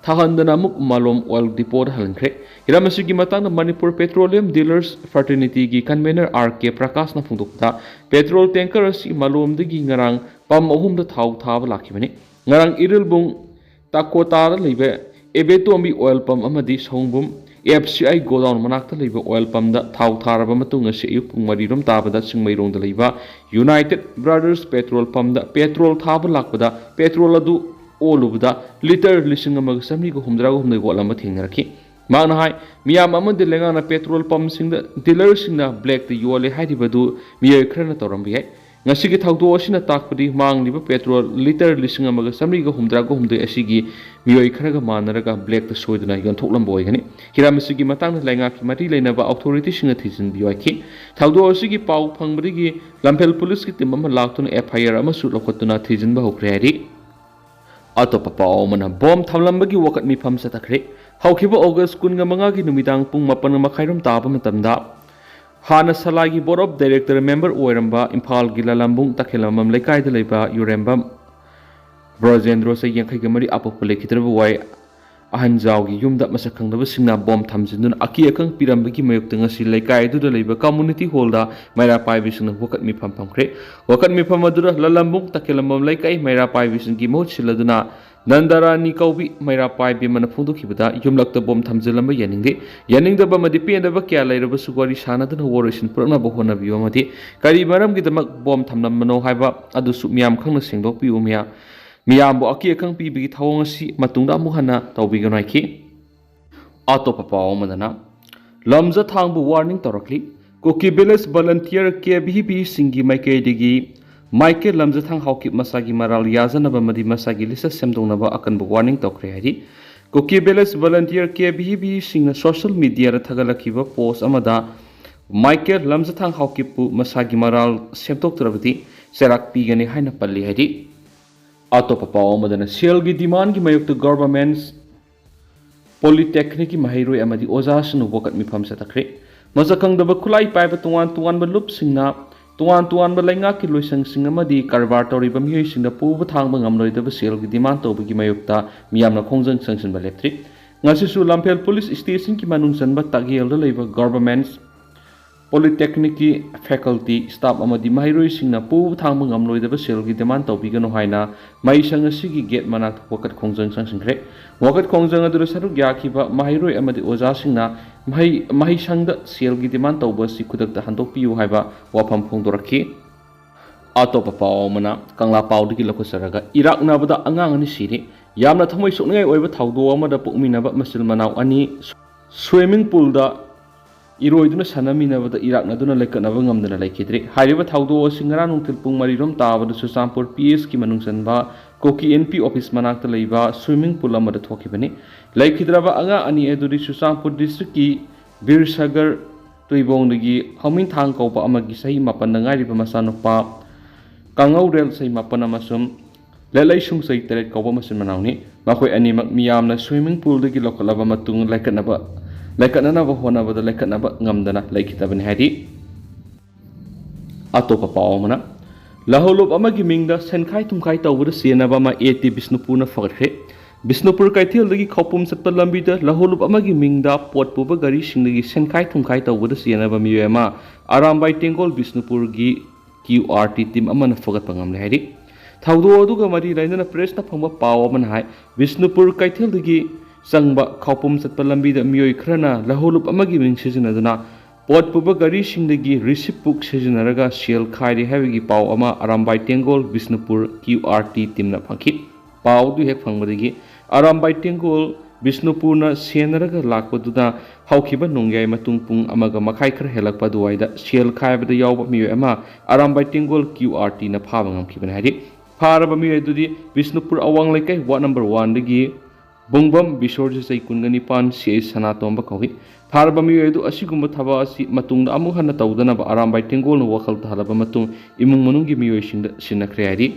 ꯊꯥꯍꯟꯗꯅ ꯑꯃꯨꯛ ꯃꯥꯂꯣꯝ ꯑꯣꯏꯜ ꯗꯤꯄꯣꯗ ꯍꯜꯍꯟꯈ꯭ꯔꯦ꯫ ꯍꯤꯔꯝ ꯑꯁꯤꯒꯤ ꯃꯇꯥꯡꯗ ꯃꯅꯤꯄꯨꯔ ꯄꯦꯇ꯭ꯔꯣꯂꯤꯌꯝ ꯗꯤꯂꯔꯁ ꯐ꯭ꯔꯥꯇꯔꯅꯤꯇꯤꯒꯤ ꯀꯟꯚꯦꯅꯔ ꯑꯥꯔ ꯀꯦ ꯄ꯭ꯔꯀꯥꯁꯅ ꯐꯣꯡꯗꯣꯛꯄꯗ, ꯄꯦꯇ꯭ꯔꯣꯜ ꯇꯦꯡꯀꯔ ꯑꯁꯤ ꯃꯥꯂꯣꯝꯗꯒꯤ ꯉꯔꯥꯡ ꯄꯝ ꯑꯍꯨꯝꯗ ꯊꯥꯎ ꯊꯥꯕ ꯂꯥꯛꯈꯤꯕꯅꯤ꯫ ꯉꯔꯥꯡ ꯏꯔꯤꯜꯕꯨꯡ ꯇꯥꯀꯣꯇꯥꯗ ꯂꯩꯕ ꯑꯦꯕꯦꯇꯣꯝꯕꯤ ꯑꯣꯏꯜ ꯄꯝ ꯑꯃꯗꯤ ꯁꯣꯡꯕꯨꯝ ꯑꯦꯐ ꯁꯤ ꯑꯥꯏ ꯒꯣꯗꯥꯎꯟ ꯃꯅꯥꯛꯇ ꯂꯩꯕ ꯑꯣꯏꯜ ꯄꯝꯗ ꯊꯥꯎ ꯊꯥꯔꯕ ꯃꯇꯨꯡ, ꯉꯁꯤ ꯑꯌꯨꯛ ꯄꯨꯡ ꯃꯔꯤꯔꯣꯝ ꯇꯥꯕꯗ ꯆꯤꯡꯃꯩꯔꯣꯡꯗ ꯂꯩꯕ ꯌꯨꯅꯥꯏꯇꯦꯠ ꯕ꯭ꯔꯗꯔꯁ ꯄꯦꯇ꯭ꯔꯣꯜ ꯄꯝꯗ ꯄꯦꯇ꯭ꯔꯣꯜ ꯊꯥꯕ ꯂꯥꯛꯄꯗ ꯄꯦꯇ꯭ꯔꯣꯜ ꯑꯗꯨ ꯑꯣꯜꯂꯨꯕꯗ ꯂꯤꯇꯔ ꯂꯤꯁꯤꯡ ꯑꯃꯒ ꯆꯥꯃꯔꯤꯒ ꯍꯨꯝꯗ꯭ꯔꯥꯒ ꯍꯨꯝꯗꯣꯏ ꯋꯥꯠꯂꯝꯕ ꯊꯦꯡꯅꯔꯛꯈꯤ꯫ ꯃꯍꯥꯛꯅ ꯍꯥꯏ, ꯃꯤꯌꯥꯝ ꯑꯃꯗꯤ ꯂꯩꯉꯥꯛꯅ ꯄꯦꯇ꯭ꯔꯣꯜ ꯄꯝꯁꯤꯡꯗ ꯗꯤꯂꯔꯁꯤꯡꯅ ꯕ꯭ꯂꯦꯛꯇ ꯌꯣꯜꯂꯦ ꯍꯥꯏꯔꯤꯕꯗꯨ ꯃꯤꯑꯣꯏ ꯈꯔꯅ ꯇꯧꯔꯝꯕ ꯌꯥꯏ꯫ ꯉꯁꯤꯒꯤ ꯊꯧꯗꯣꯛ ꯑꯁꯤꯅ ꯇꯥꯛꯄꯗꯤ ꯃꯥꯡꯂꯤꯕ ꯄꯦꯇ꯭ꯔꯣꯜ ꯂꯤꯇꯔ ꯂꯤꯁꯤꯡ ꯑꯃꯒ ꯆꯥꯃꯔꯤꯒ ꯍꯨꯝꯗ꯭ꯔꯥꯒ ꯍꯨꯝꯗꯣꯏ ꯑꯁꯤꯒꯤ ꯃꯤꯑꯣꯏ ꯈꯔꯒ ꯃꯥꯟꯅꯔꯒ ꯕ꯭ꯂꯦꯛꯇ ꯁꯣꯏꯗꯨꯅ ꯌꯣꯟꯊꯣꯛꯂꯝꯕ ꯑꯣꯏꯒꯅꯤ꯫ ꯍꯤꯔꯝ ꯑꯁꯤꯒꯤ ꯃꯇꯥꯡꯗ ꯂꯩꯉꯥꯛꯀꯤ ꯃꯔꯤ ꯂꯩꯅꯕ ꯑꯣꯊꯣꯔꯤꯇꯤꯁꯤꯡꯅ ꯊꯤꯖꯤꯟꯕꯤꯌꯨ ꯍꯥꯏꯈꯤ꯫ ꯊꯧꯗꯣꯛ ꯑꯁꯤꯒꯤ ꯄꯥꯎ ꯐꯪꯕꯗꯒꯤ ꯂꯝꯐꯦꯜ ꯄꯨꯂꯤꯁꯀꯤ ꯇꯤꯝ ꯑꯃ ꯂꯥꯛꯇꯨꯅ ꯑꯦꯐ ꯑꯥꯏ ꯑꯥꯔ ꯑꯃꯁꯨ ꯂꯧꯈꯠꯇꯨꯅ ꯊꯤꯖꯤꯟꯕ ꯍꯧꯈ꯭ꯔꯦ ꯍꯥꯏꯔꯤ꯫ ꯑꯇꯣꯞꯄ ꯄꯥꯎ ꯑꯃꯅ ꯕꯣꯝ ꯊꯝꯂꯝꯕꯒꯤ ꯋꯥꯀꯠ ꯃꯤꯐꯝ ꯆꯠꯊꯈ꯭ꯔꯦ꯫ ꯍꯧꯈꯤꯕ ꯑꯣꯒꯁ ꯀꯨꯟꯒ ꯃꯉꯥꯒꯤ ꯅꯨꯃꯤꯗꯥꯡ ꯄꯨꯡ ꯃꯥꯄꯟ ꯃꯈꯥꯏꯔꯣꯝ ꯇꯥꯕ ꯃꯇꯝꯗ ꯍꯥꯟꯅ ꯁꯂꯥꯏꯒꯤ ꯕꯣꯔꯗ ꯑꯣꯐ ꯗꯥꯏꯔꯦꯛꯇꯔ ꯃꯦꯝꯕꯔ ꯑꯣꯏꯔꯝꯕ ꯏꯝꯐꯥꯜꯒꯤ ꯂꯂꯥꯝꯕꯨꯡ ꯇꯈꯦꯜꯂꯝꯕꯝ ꯂꯩꯀꯥꯏꯗ ꯂꯩꯕ ꯌꯨꯔꯦꯝꯕꯝ ꯕ꯭ꯔꯖꯦꯟꯗ꯭ꯔꯣ, ꯆꯍꯤ ꯌꯥꯡꯈꯩꯒ ꯃꯔꯤ, ꯑꯄꯣꯛꯄ ꯂꯩꯈꯤꯗ꯭ꯔꯕ ꯋꯥꯏ ꯑꯍꯟꯖꯥꯎꯒꯤ ꯌꯨꯝꯗ ꯃꯁꯛ ꯈꯪꯗꯕꯁꯤꯡꯅ ꯕꯣꯝ ꯊꯝꯖꯤꯟꯗꯨꯅ ꯑꯀꯤ ꯑꯈꯪ ꯄꯤꯔꯝꯕꯒꯤ ꯃꯥꯌꯣꯛꯇ ꯉꯁꯤ ꯂꯩꯀꯥꯏ ꯑꯗꯨꯗ ꯂꯩꯕ ꯀꯝꯃꯨꯅꯤꯇꯤ ꯍꯣꯜꯗ ꯃꯩꯔꯥ ꯄꯥꯏꯕꯤꯁꯤꯡꯅ ꯋꯥꯀꯠ ꯃꯤꯐꯝ ꯐꯝꯈ꯭ꯔꯦ꯫ ꯋꯥꯀꯠ ꯃꯤꯐꯝ ꯑꯗꯨꯗ ꯂꯂꯥꯝꯕꯨꯡ ꯇꯈꯦꯜꯂꯝꯕꯝ ꯂꯩꯀꯥꯏ ꯃꯩꯔꯥ ꯄꯥꯏꯕꯤꯁꯤꯡꯒꯤ ꯃꯍꯨꯠ ꯁꯤꯜꯂꯗꯨꯅ ꯅꯟꯗꯔꯥꯅꯤ ꯀꯧꯕꯤ ꯃꯩꯔꯥ ꯄꯥꯏꯕꯤ ꯑꯃꯅ ꯐꯣꯡꯗꯣꯛꯈꯤꯕꯗ, ꯌꯨꯝꯂꯛꯇ ꯕꯣꯝ ꯊꯝꯖꯤꯜꯂꯝꯕ ꯌꯥꯅꯤꯡꯗꯦ꯫ ꯌꯥꯅꯤꯡꯗꯕ ꯑꯃꯗꯤ ꯄꯦꯟꯗꯕ ꯀꯌꯥ ꯂꯩꯔꯕꯁꯨ ꯋꯥꯔꯤ ꯁꯥꯟꯅꯗꯨꯅ ꯋꯥꯔꯣꯏꯁꯤꯟ ꯄꯨꯔꯛꯅꯕ ꯍꯣꯠꯅꯕꯤꯌꯨ ꯑꯃꯗꯤ ꯀꯔꯤ ꯃꯔꯝꯒꯤꯗꯃꯛ ꯕꯣꯝ ꯊꯝꯂꯝꯕꯅꯣ ꯍꯥꯏꯕ ꯑꯗꯨꯁꯨ ꯃꯤꯌꯥꯝ ꯈꯪꯅ ꯁꯦꯡꯗꯣꯛꯄꯤꯌꯨ꯫ ꯃꯤꯌꯥ-, ꯃꯤꯌꯥꯝꯕꯨ ꯑꯀꯤ ꯑꯈꯪ ꯄꯤꯕꯒꯤ ꯊꯧꯑꯣꯡ ꯑꯁꯤ ꯃꯇꯨꯡꯗ ꯑꯃꯨꯛ ꯍꯟꯅ ꯇꯧꯕꯤꯒꯅꯨ ꯍꯥꯏꯈꯤ꯫ ꯑꯇꯣꯞꯄ ꯄꯥꯎ ꯑꯃꯗꯅ, ꯂꯝꯖꯊꯥꯡꯕꯨ ꯋꯥꯔꯅꯤꯡ ꯇꯧꯔꯛꯂꯤ꯫ ꯀꯨꯀꯤ ꯚꯤꯂꯦꯖ ꯚꯣꯂꯟꯇꯤꯌꯔ ꯀꯦ ꯚꯤ ꯚꯤꯁꯤꯡꯒꯤ ꯃꯥꯏꯀꯩꯗꯒꯤ ꯃꯥꯏꯀꯦꯜ ꯂꯝꯖꯊꯥꯡ ꯍꯥꯎꯀꯤꯞ ꯃꯁꯥꯒꯤ ꯃꯔꯥꯜ ꯌꯥꯖꯅꯕ ꯑꯃꯗꯤ ꯃꯁꯥꯒꯤ ꯂꯤꯆꯠ ꯁꯦꯝꯗꯣꯛꯅꯕ ꯑꯀꯟꯕ ꯋꯥꯔꯅꯤꯡ ꯇꯧꯈ꯭ꯔꯦ ꯍꯥꯏꯔꯤ꯫ ꯀꯨꯀꯤ ꯚꯤꯂꯦꯖ ꯚꯣꯂꯟꯇꯤꯌꯔ ꯀꯦ ꯚꯤ ꯚꯤꯁꯤꯡꯅ ꯁꯣꯁꯤꯌꯦꯜ ꯃꯤꯗꯤꯌꯥꯗ ꯊꯥꯒꯠꯂꯛꯈꯤꯕ ꯄꯣꯁ ꯑꯃꯗ ꯃꯥꯏꯀꯦꯜ ꯂꯝꯖꯊꯥꯡ ꯍꯥꯎꯀꯤꯞꯄꯨ ꯃꯁꯥꯒꯤ ꯃꯔꯥꯜ ꯁꯦꯝꯗꯣꯛꯇ꯭ꯔꯕꯗꯤ ꯆꯩꯔꯥꯛ ꯄꯤꯒꯅꯤ ꯍꯥꯏꯅ ꯄꯜꯂꯤ ꯍꯥꯏꯔꯤ꯫ ꯑꯇꯣꯞꯄ ꯄꯥꯎ ꯑꯃꯗꯅ, ꯁꯦꯜꯒꯤ ꯗꯤꯃꯥꯟꯒꯤ ꯃꯥꯌꯣꯛꯇ ꯒꯚꯔꯟꯃꯦꯟꯠ ꯄꯣꯂꯤꯇꯦꯛꯅꯤꯛꯀꯤ ꯃꯍꯩꯔꯣꯏ ꯑꯃꯗꯤ ꯑꯣꯖꯥꯁꯤꯡꯅ ꯋꯥꯀꯠ ꯃꯤꯐꯝ ꯆꯠꯊꯈ꯭ꯔꯦ꯫ ꯃꯁꯛ ꯈꯪꯗꯕ ꯈꯨꯠꯂꯥꯏ ꯄꯥꯏꯕ ꯇꯣꯉꯥꯟ ꯇꯣꯉꯥꯟꯕ ꯂꯨꯞꯁꯤꯡꯅ ꯇꯣꯉꯥꯟ ꯇꯣꯉꯥꯟꯕ ꯂꯩꯉꯥꯛꯀꯤ ꯂꯣꯏꯁꯪꯁꯤꯡ ꯑꯃꯗꯤ ꯀꯔꯕꯥꯔ ꯇꯧꯔꯤꯕ ꯃꯤꯑꯣꯏꯁꯤꯡꯗ ꯄꯨꯕ ꯊꯥꯡꯕ ꯉꯝꯂꯣꯏꯗꯕ ꯁꯦꯜꯒꯤ ꯗꯤꯃꯥꯟ ꯇꯧꯕꯒꯤ ꯃꯥꯌꯣꯛꯇ ꯃꯤꯌꯥꯝꯅ ꯈꯣꯡꯖꯪ ꯆꯪꯁꯤꯟꯕ ꯂꯦꯞꯇ꯭ꯔꯤ꯫ ꯉꯁꯤꯁꯨ ꯂꯝꯐꯦꯜ ꯄꯨꯂꯤꯁ ꯁ꯭ꯇꯦꯁꯟꯒꯤ ꯃꯅꯨꯡ ꯆꯟꯕ ꯇꯥꯛꯌꯦꯜꯗ ꯂꯩꯕ ꯒꯚꯔꯟꯃꯦꯟꯠ ꯄꯣꯂꯤꯇꯦꯛꯅꯤꯛꯀꯤ ꯐꯦꯀꯜꯇꯤ ꯁ꯭ꯇꯥꯐ ꯑꯃꯗꯤ ꯃꯍꯩꯔꯣꯏꯁꯤꯡꯅ ꯄꯨꯕ ꯊꯥꯡꯕ ꯉꯝꯂꯣꯏꯗꯕ ꯁꯦꯜꯒꯤ ꯗꯤꯃꯥꯟ ꯇꯧꯕꯤꯒꯅꯨ ꯍꯥꯏꯅ ꯃꯍꯩꯁꯪ ꯑꯁꯤꯒꯤ ꯒꯦꯠ ꯃꯅꯥꯛꯇ ꯋꯥꯀꯠ ꯈꯣꯡꯖꯪ ꯆꯪꯁꯤꯟꯈ꯭ꯔꯦ꯫ ꯋꯥꯀꯠ ꯈꯣꯡꯖꯪ ꯑꯗꯨꯗ ꯁꯔꯨꯛ ꯌꯥꯈꯤꯕ ꯃꯍꯩꯔꯣꯏ ꯑꯃꯗꯤ ꯑꯣꯖꯥꯁꯤꯡꯅ ꯃꯍꯩ, ꯃꯍꯩꯁꯪꯗ ꯁꯦꯜꯒꯤ ꯗꯤꯃꯥꯟ ꯇꯧꯕ ꯑꯁꯤ ꯈꯨꯗꯛꯇ ꯍꯟꯗꯣꯛꯄꯤꯌꯨ ꯍꯥꯏꯕ ꯋꯥꯐꯝ ꯐꯣꯡꯗꯣꯔꯛꯈꯤ꯫ ꯑꯇꯣꯞꯄ ꯄꯥꯎ ꯑꯃꯅ, ꯀꯪꯂꯥ ꯄꯥꯎꯗꯒꯤ ꯂꯧꯈꯠꯆꯔꯒ, ꯏꯔꯥꯛꯅꯕꯗ ꯑꯉꯥꯡ ꯑꯅꯤ ꯁꯤꯔꯦ꯫ ꯌꯥꯝꯅ ꯊꯃꯣꯏ ꯁꯣꯛꯅꯤꯡꯉꯥꯏ ꯑꯣꯏꯕ ꯊꯧꯗꯣꯛ ꯑꯃꯗ ꯄꯣꯛꯃꯤꯟꯅꯕ ꯃꯆꯤꯜ ꯃꯅꯥꯎ ꯑꯅꯤ ꯁ꯭ꯋꯤꯃꯤꯡ ꯄꯨꯜꯗ ꯏꯔꯣꯏꯗꯨꯅ ꯁꯥꯟꯅꯃꯤꯟꯅꯕꯗ ꯏꯔꯥꯛꯅꯗꯨꯅ ꯂꯩꯀꯠꯅꯕ ꯉꯝꯗꯅ ꯂꯩꯈꯤꯗ꯭ꯔꯤ꯫ ꯍꯥꯏꯔꯤꯕ ꯊꯧꯗꯣꯛ ꯑꯁꯤ ꯉꯔꯥꯡ ꯅꯨꯡꯊꯤꯜ ꯄꯨꯡ ꯃꯔꯤꯔꯣꯝ ꯇꯥꯕꯗ ꯆꯨꯔꯆꯥꯟꯄꯨꯔ ꯄꯤ ꯑꯦꯁꯀꯤ ꯃꯅꯨꯡ ꯆꯟꯕ ꯀꯣꯀꯤ ꯑꯦꯟ ꯄꯤ ꯑꯣꯐꯤꯁ ꯃꯅꯥꯛꯇ ꯂꯩꯕ ꯁ꯭ꯋꯤꯃꯤꯡ ꯄꯨꯜ ꯑꯃꯗ ꯊꯣꯛꯈꯤꯕꯅꯤ꯫ ꯂꯩꯈꯤꯗ꯭ꯔꯕ ꯑꯉꯥꯡ ꯑꯅꯤ ꯑꯗꯨꯗꯤ ꯆꯨꯔꯆꯥꯟꯄꯨꯔ ꯗꯤꯁꯇ꯭ꯔꯤꯛꯀꯤ ꯕꯤꯔ ꯁꯥꯒꯔ ꯇꯨꯏꯕꯣꯡꯗꯒꯤ ꯍꯧꯃꯤꯟꯊꯥꯡ ꯀꯧꯕ ꯑꯃꯒꯤ ꯆꯍꯤ ꯃꯥꯄꯟꯗ ꯉꯥꯏꯔꯤꯕ ꯃꯆꯥꯅꯨꯄꯥ ꯀꯥꯡꯉꯧꯔꯦꯜ ꯆꯍꯤ ꯃꯥꯄꯟ ꯑꯃꯁꯨꯡ ꯂꯦꯂꯩꯁꯨꯡ ꯆꯍꯤ ꯇꯔꯦꯠ ꯀꯧꯕ ꯃꯆꯤꯟ ꯃꯅꯥꯎꯅꯤ꯫ ꯃꯈꯣꯏ ꯑꯅꯤꯃꯛ ꯃꯤꯌꯥꯝꯅ ꯁ꯭ꯋꯤꯃꯤꯡ ꯄꯨꯜꯗꯒꯤ ꯂꯧꯈꯠꯂꯕ ꯃꯇꯨꯡ ꯂꯩꯈꯠꯅꯕ, ꯂꯩꯈꯠꯅꯅꯕ ꯍꯣꯠꯅꯕꯗ ꯂꯩꯈꯠꯅꯕ ꯉꯝꯗꯅ ꯂꯩꯈꯤꯗꯕꯅꯤ ꯍꯥꯏꯔꯤ꯫ ꯑꯇꯣꯞꯄ ꯄꯥꯎ ꯑꯃꯅ, ꯂꯧꯍꯧꯂꯨꯞ ꯑꯃꯒꯤ ꯃꯤꯡꯗ ꯁꯦꯟꯈꯥꯏ ꯊꯨꯝꯈꯥꯏ ꯇꯧꯕꯗ ꯆꯦꯟꯅꯕ ꯑꯃ ꯑꯦ ꯇꯤ ꯕꯤꯁꯅꯨꯄꯨꯔꯅ ꯐꯒꯠꯈ꯭ꯔꯦ꯫ ꯕꯤꯁꯅꯨꯄꯨꯔ ꯀꯩꯊꯦꯜꯗꯒꯤ ꯈꯧꯄꯨꯝ ꯆꯠꯄ ꯂꯝꯕꯤꯗ ꯂꯧꯍꯧꯂꯨꯞ ꯑꯃꯒꯤ ꯃꯤꯡꯗ ꯄꯣꯠ ꯄꯨꯕ ꯒꯥꯔꯤꯁꯤꯡꯗꯒꯤ ꯁꯦꯟꯈꯥꯏ ꯊꯨꯝꯈꯥꯏ ꯇꯧꯕꯗ ꯆꯦꯟꯅꯕ ꯃꯤꯑꯣꯏ ꯑꯃ ꯑꯔꯥꯝꯕꯥꯏ ꯇꯦꯡꯒꯣꯜ ꯕꯤꯁꯅꯨꯄꯨꯔꯒꯤ ꯀ꯭ꯌꯨ ꯑꯥꯔ ꯇꯤ ꯇꯤꯝ ꯑꯃꯅ ꯐꯒꯠꯄ ꯉꯝꯂꯦ ꯍꯥꯏꯔꯤ꯫ ꯊꯧꯗꯣꯛ ꯑꯗꯨꯒ ꯃꯔꯤ ꯂꯩꯅꯅ ꯄ꯭ꯔꯦꯁꯅ ꯐꯪꯕ ꯄꯥꯎ ꯑꯃꯅ ꯍꯥꯏ, ꯕꯤꯁꯅꯨꯄꯨꯔ ꯀꯩꯊꯦꯜꯗꯒꯤ ꯆꯪꯕ ꯈꯧꯄꯨꯝ ꯆꯠꯄ ꯂꯝꯕꯤꯗ ꯃꯤꯑꯣꯏ ꯈꯔꯅ ꯂꯧꯍꯧꯂꯨꯞ ꯑꯃꯒꯤ ꯃꯤꯡ ꯁꯤꯖꯤꯟꯅꯗꯨꯅ ꯄꯣꯠ ꯄꯨꯕ ꯒꯥꯔꯤꯁꯤꯡꯗꯒꯤ ꯔꯤꯁꯤꯞ ꯕꯨꯛ ꯁꯤꯖꯤꯟꯅꯔꯒ ꯁꯦꯜ ꯈꯥꯏꯔꯦ ꯍꯥꯏꯕꯒꯤ ꯄꯥꯎ ꯑꯃ Arambai Tenggol Bishnupur Q R T ꯇꯤꯝꯅ ꯐꯪꯈꯤ꯫ ꯄꯥꯎ ꯑꯗꯨ ꯍꯦꯛ ꯐꯪꯕꯗꯒꯤ ꯑꯔꯥꯝꯕꯥꯏ ꯇꯦꯡꯒꯣꯜ ꯕꯤꯁꯅꯨꯄꯨꯔꯅ ꯁꯦꯟꯅꯔꯒ ꯂꯥꯛꯄꯗꯨꯅ ꯍꯧꯈꯤꯕ ꯅꯣꯡꯌꯥꯏ ꯃꯇꯨꯡ ꯄꯨꯡ ꯑꯃꯒ ꯃꯈꯥꯏ ꯈꯔ ꯍꯦꯜꯂꯛꯄ ꯑꯗꯨꯋꯥꯏꯗ ꯁꯦꯜ ꯈꯥꯏꯕꯗ ꯌꯥꯎꯕ ꯃꯤꯑꯣꯏ ꯑꯃ ꯑꯔꯥꯝꯕꯥꯏ ꯇꯦꯡꯒꯣꯜ ꯀ꯭ꯌꯨ ꯑꯥꯔ ꯇꯤꯅ ꯐꯥꯕ ꯉꯝꯈꯤꯕꯅꯤ ꯍꯥꯏꯔꯤ꯫ ꯐꯥꯔꯕ ꯃꯤꯑꯣꯏ ꯑꯗꯨꯗꯤ ꯕꯤꯁꯅꯨꯄꯨꯔ ꯑꯋꯥꯡ ꯂꯩꯀꯥꯏ ꯋꯥꯔꯗ ꯅꯝꯕꯔ ꯋꯥꯟꯗꯒꯤ ꯕꯨꯡꯕꯝ ꯕꯤꯁꯣꯔꯖꯤꯠ ꯆꯍꯤ ꯀꯨꯟꯒ ꯅꯤꯄꯥꯟ, ꯁꯤ ꯑꯩꯆ ꯁꯅꯥꯇꯣꯝꯕ ꯀꯧꯏ꯫ ꯐꯥꯔꯕ ꯃꯤꯑꯣꯏ ꯑꯗꯨ ꯑꯁꯤꯒꯨꯝꯕ ꯊꯕꯛ ꯑꯁꯤ ꯃꯇꯨꯡꯗ ꯑꯃꯨꯛ ꯍꯟꯅ ꯇꯧꯗꯅꯕ ꯑꯔꯥꯝꯕꯥꯏ ꯇꯦꯡꯒꯣꯜꯅ ꯋꯥꯈꯜ ꯇꯥꯍꯜꯂꯕ ꯃꯇꯨꯡ ꯏꯃꯨꯡ ꯃꯅꯨꯡꯒꯤ ꯃꯤꯑꯣꯏꯁꯤꯡꯗ ꯁꯤꯟꯅꯈ꯭ꯔꯦ ꯍꯥꯏꯔꯤ꯫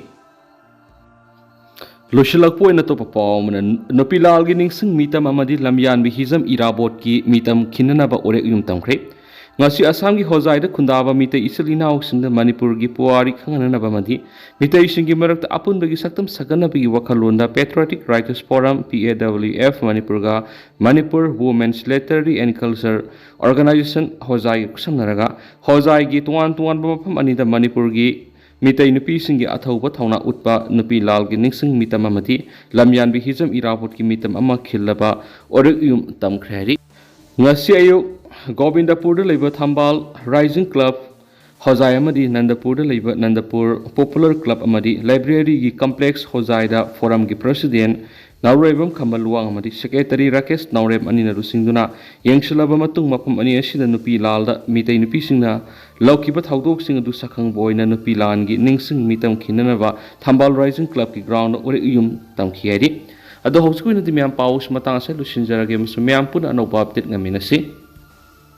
ꯂꯣꯏꯁꯤꯜꯂꯛꯄ ꯑꯣꯏꯅ ꯑꯇꯣꯞꯄ ꯄꯥꯎ ꯑꯃꯅ, ꯅꯨꯄꯤ ꯂꯥꯜꯒꯤ ꯅꯤꯡꯁꯤꯡ ꯃꯤꯇꯝ ꯑꯃꯗꯤ ꯂꯝꯌꯥꯟꯕꯤ ꯍꯤꯖꯝ ꯏꯔꯥꯕꯣꯠꯀꯤ ꯃꯤꯇꯝ ꯈꯤꯟꯅꯅꯕ ꯎꯔꯦꯛ ꯌꯨꯝ ꯇꯝꯈ꯭ꯔꯦ꯫ ꯉꯁꯤ ꯑꯁꯥꯝꯒꯤ ꯍꯣꯖꯥꯏꯗ ꯈꯨꯟꯗꯥꯕ ꯃꯤꯇꯩ ꯏꯆꯤꯜ ꯏꯅꯥꯎꯁꯤꯡꯗ ꯃꯅꯤꯄꯨꯔꯒꯤ ꯄꯨꯋꯥꯔꯤ ꯈꯪꯍꯟꯅꯕ ꯑꯃꯗꯤ ꯃꯤꯇꯩꯁꯤꯡꯒꯤ ꯃꯔꯛꯇ ꯑꯄꯨꯟꯕꯒꯤ ꯁꯛꯇꯝ ꯁꯥꯒꯠꯅꯕꯒꯤ ꯋꯥꯈꯜꯂꯣꯟꯗ Patriotic Writers Forum, P A W F, ꯃꯅꯤꯄꯨꯔꯒ Manipur Women's Literary and Culture Organization ꯍꯣꯖꯥꯏꯒ ꯈꯨꯠꯁꯝꯅꯔꯒ ꯍꯣꯖꯥꯏꯒꯤ ꯇꯣꯉꯥꯟ ꯇꯣꯉꯥꯟꯕ ꯃꯐꯝ ꯑꯅꯤꯗ ꯃꯅꯤꯄꯨꯔꯒꯤ ꯃꯤꯇꯩ ꯅꯨꯄꯤꯁꯤꯡꯒꯤ ꯑꯊꯧꯕ ꯊꯧꯅꯥ ꯎꯠꯄ ꯅꯨꯄꯤ ꯂꯥꯜꯒꯤ ꯅꯤꯡꯁꯤꯡ ꯃꯤꯇꯝ ꯑꯃꯗꯤ ꯂꯝꯌꯥꯟꯕꯤ ꯍꯤꯖꯝ ꯏꯔꯥꯕꯣꯠꯀꯤ ꯃꯤꯇꯝ ꯑꯃ ꯈꯤꯜꯂꯕ ꯎꯔꯦꯛ ꯌꯨꯝ ꯇꯝꯈ꯭ꯔꯦ ꯍꯥꯏꯔꯤ꯫ ꯉꯁꯤ ꯑꯌꯨꯛ ꯒꯣꯕꯤꯟꯗꯄꯨꯔꯗ ꯂꯩꯕ ꯊꯝꯕꯥꯜ ꯔꯥꯏꯖꯤꯡ ꯀ꯭ꯂꯕ ꯍꯣꯖꯥꯏ ꯑꯃꯗꯤ ꯅꯟꯗꯄꯨꯔꯗ ꯂꯩꯕ ꯅꯟꯗꯄꯨꯔ ꯄꯣꯄꯨꯂꯔ ꯀ꯭ꯂꯕ ꯑꯃꯗꯤ ꯂꯥꯏꯕ꯭ꯔꯦꯔꯤꯒꯤ ꯀꯝꯄ꯭ꯂꯦꯛꯁ ꯍꯣꯖꯥꯏꯗ ꯐꯣꯔꯝꯒꯤ ꯄ꯭ꯔꯁꯤꯗꯦꯟ ꯅꯥꯎꯔꯦꯝꯕꯝ ꯈꯝꯕ ꯂꯨꯋꯥꯡ ꯑꯃꯗꯤ ꯁꯦꯀ꯭ꯔꯦꯇꯔꯤ ꯔꯥꯀꯦꯁ ꯅꯥꯎꯔꯦꯝ ꯑꯅꯤꯅ ꯂꯨꯆꯤꯡꯗꯨꯅ ꯌꯦꯡꯁꯤꯜꯂꯕ ꯃꯇꯨꯡ, ꯃꯐꯝ ꯑꯅꯤ ꯑꯁꯤꯗ ꯅꯨꯄꯤ ꯂꯥꯜꯗ ꯃꯤꯇꯩ ꯅꯨꯄꯤꯁꯤꯡꯅ ꯂꯧꯈꯤꯕ ꯊꯧꯗꯣꯛꯁꯤꯡ ꯑꯗꯨ ꯁꯛꯈꯪꯕ ꯑꯣꯏꯅ ꯅꯨꯄꯤ ꯂꯥꯟꯒꯤ ꯅꯤꯡꯁꯤꯡ ꯃꯤꯇꯝ ꯈꯤꯟꯅꯅꯕ ꯊꯝꯕꯥꯜ ꯔꯥꯏꯖꯤꯡ ꯀ꯭ꯂꯕꯀꯤ ꯒ꯭ꯔꯥꯎꯟꯗ ꯎꯔꯤꯛ ꯎꯌꯨꯝ ꯇꯝꯈꯤ ꯍꯥꯏꯔꯤ꯫ ꯑꯗꯣ ꯍꯧꯖꯤꯛꯀꯤ ꯑꯣꯏꯅꯗꯤ ꯃꯌꯥꯝ ꯄꯥꯎ ꯑꯁꯤ ꯃꯇꯥꯡ ꯑꯁꯤꯗ ꯂꯣꯏꯁꯤꯟꯖꯔꯒꯦ ꯑꯃꯁꯨꯡ ꯃꯌꯥꯝ ꯄꯨꯟꯅ ꯑꯅꯧꯕ ꯑꯞꯗꯦꯠ ꯉꯥꯏꯃꯤꯟꯅꯁꯤ꯫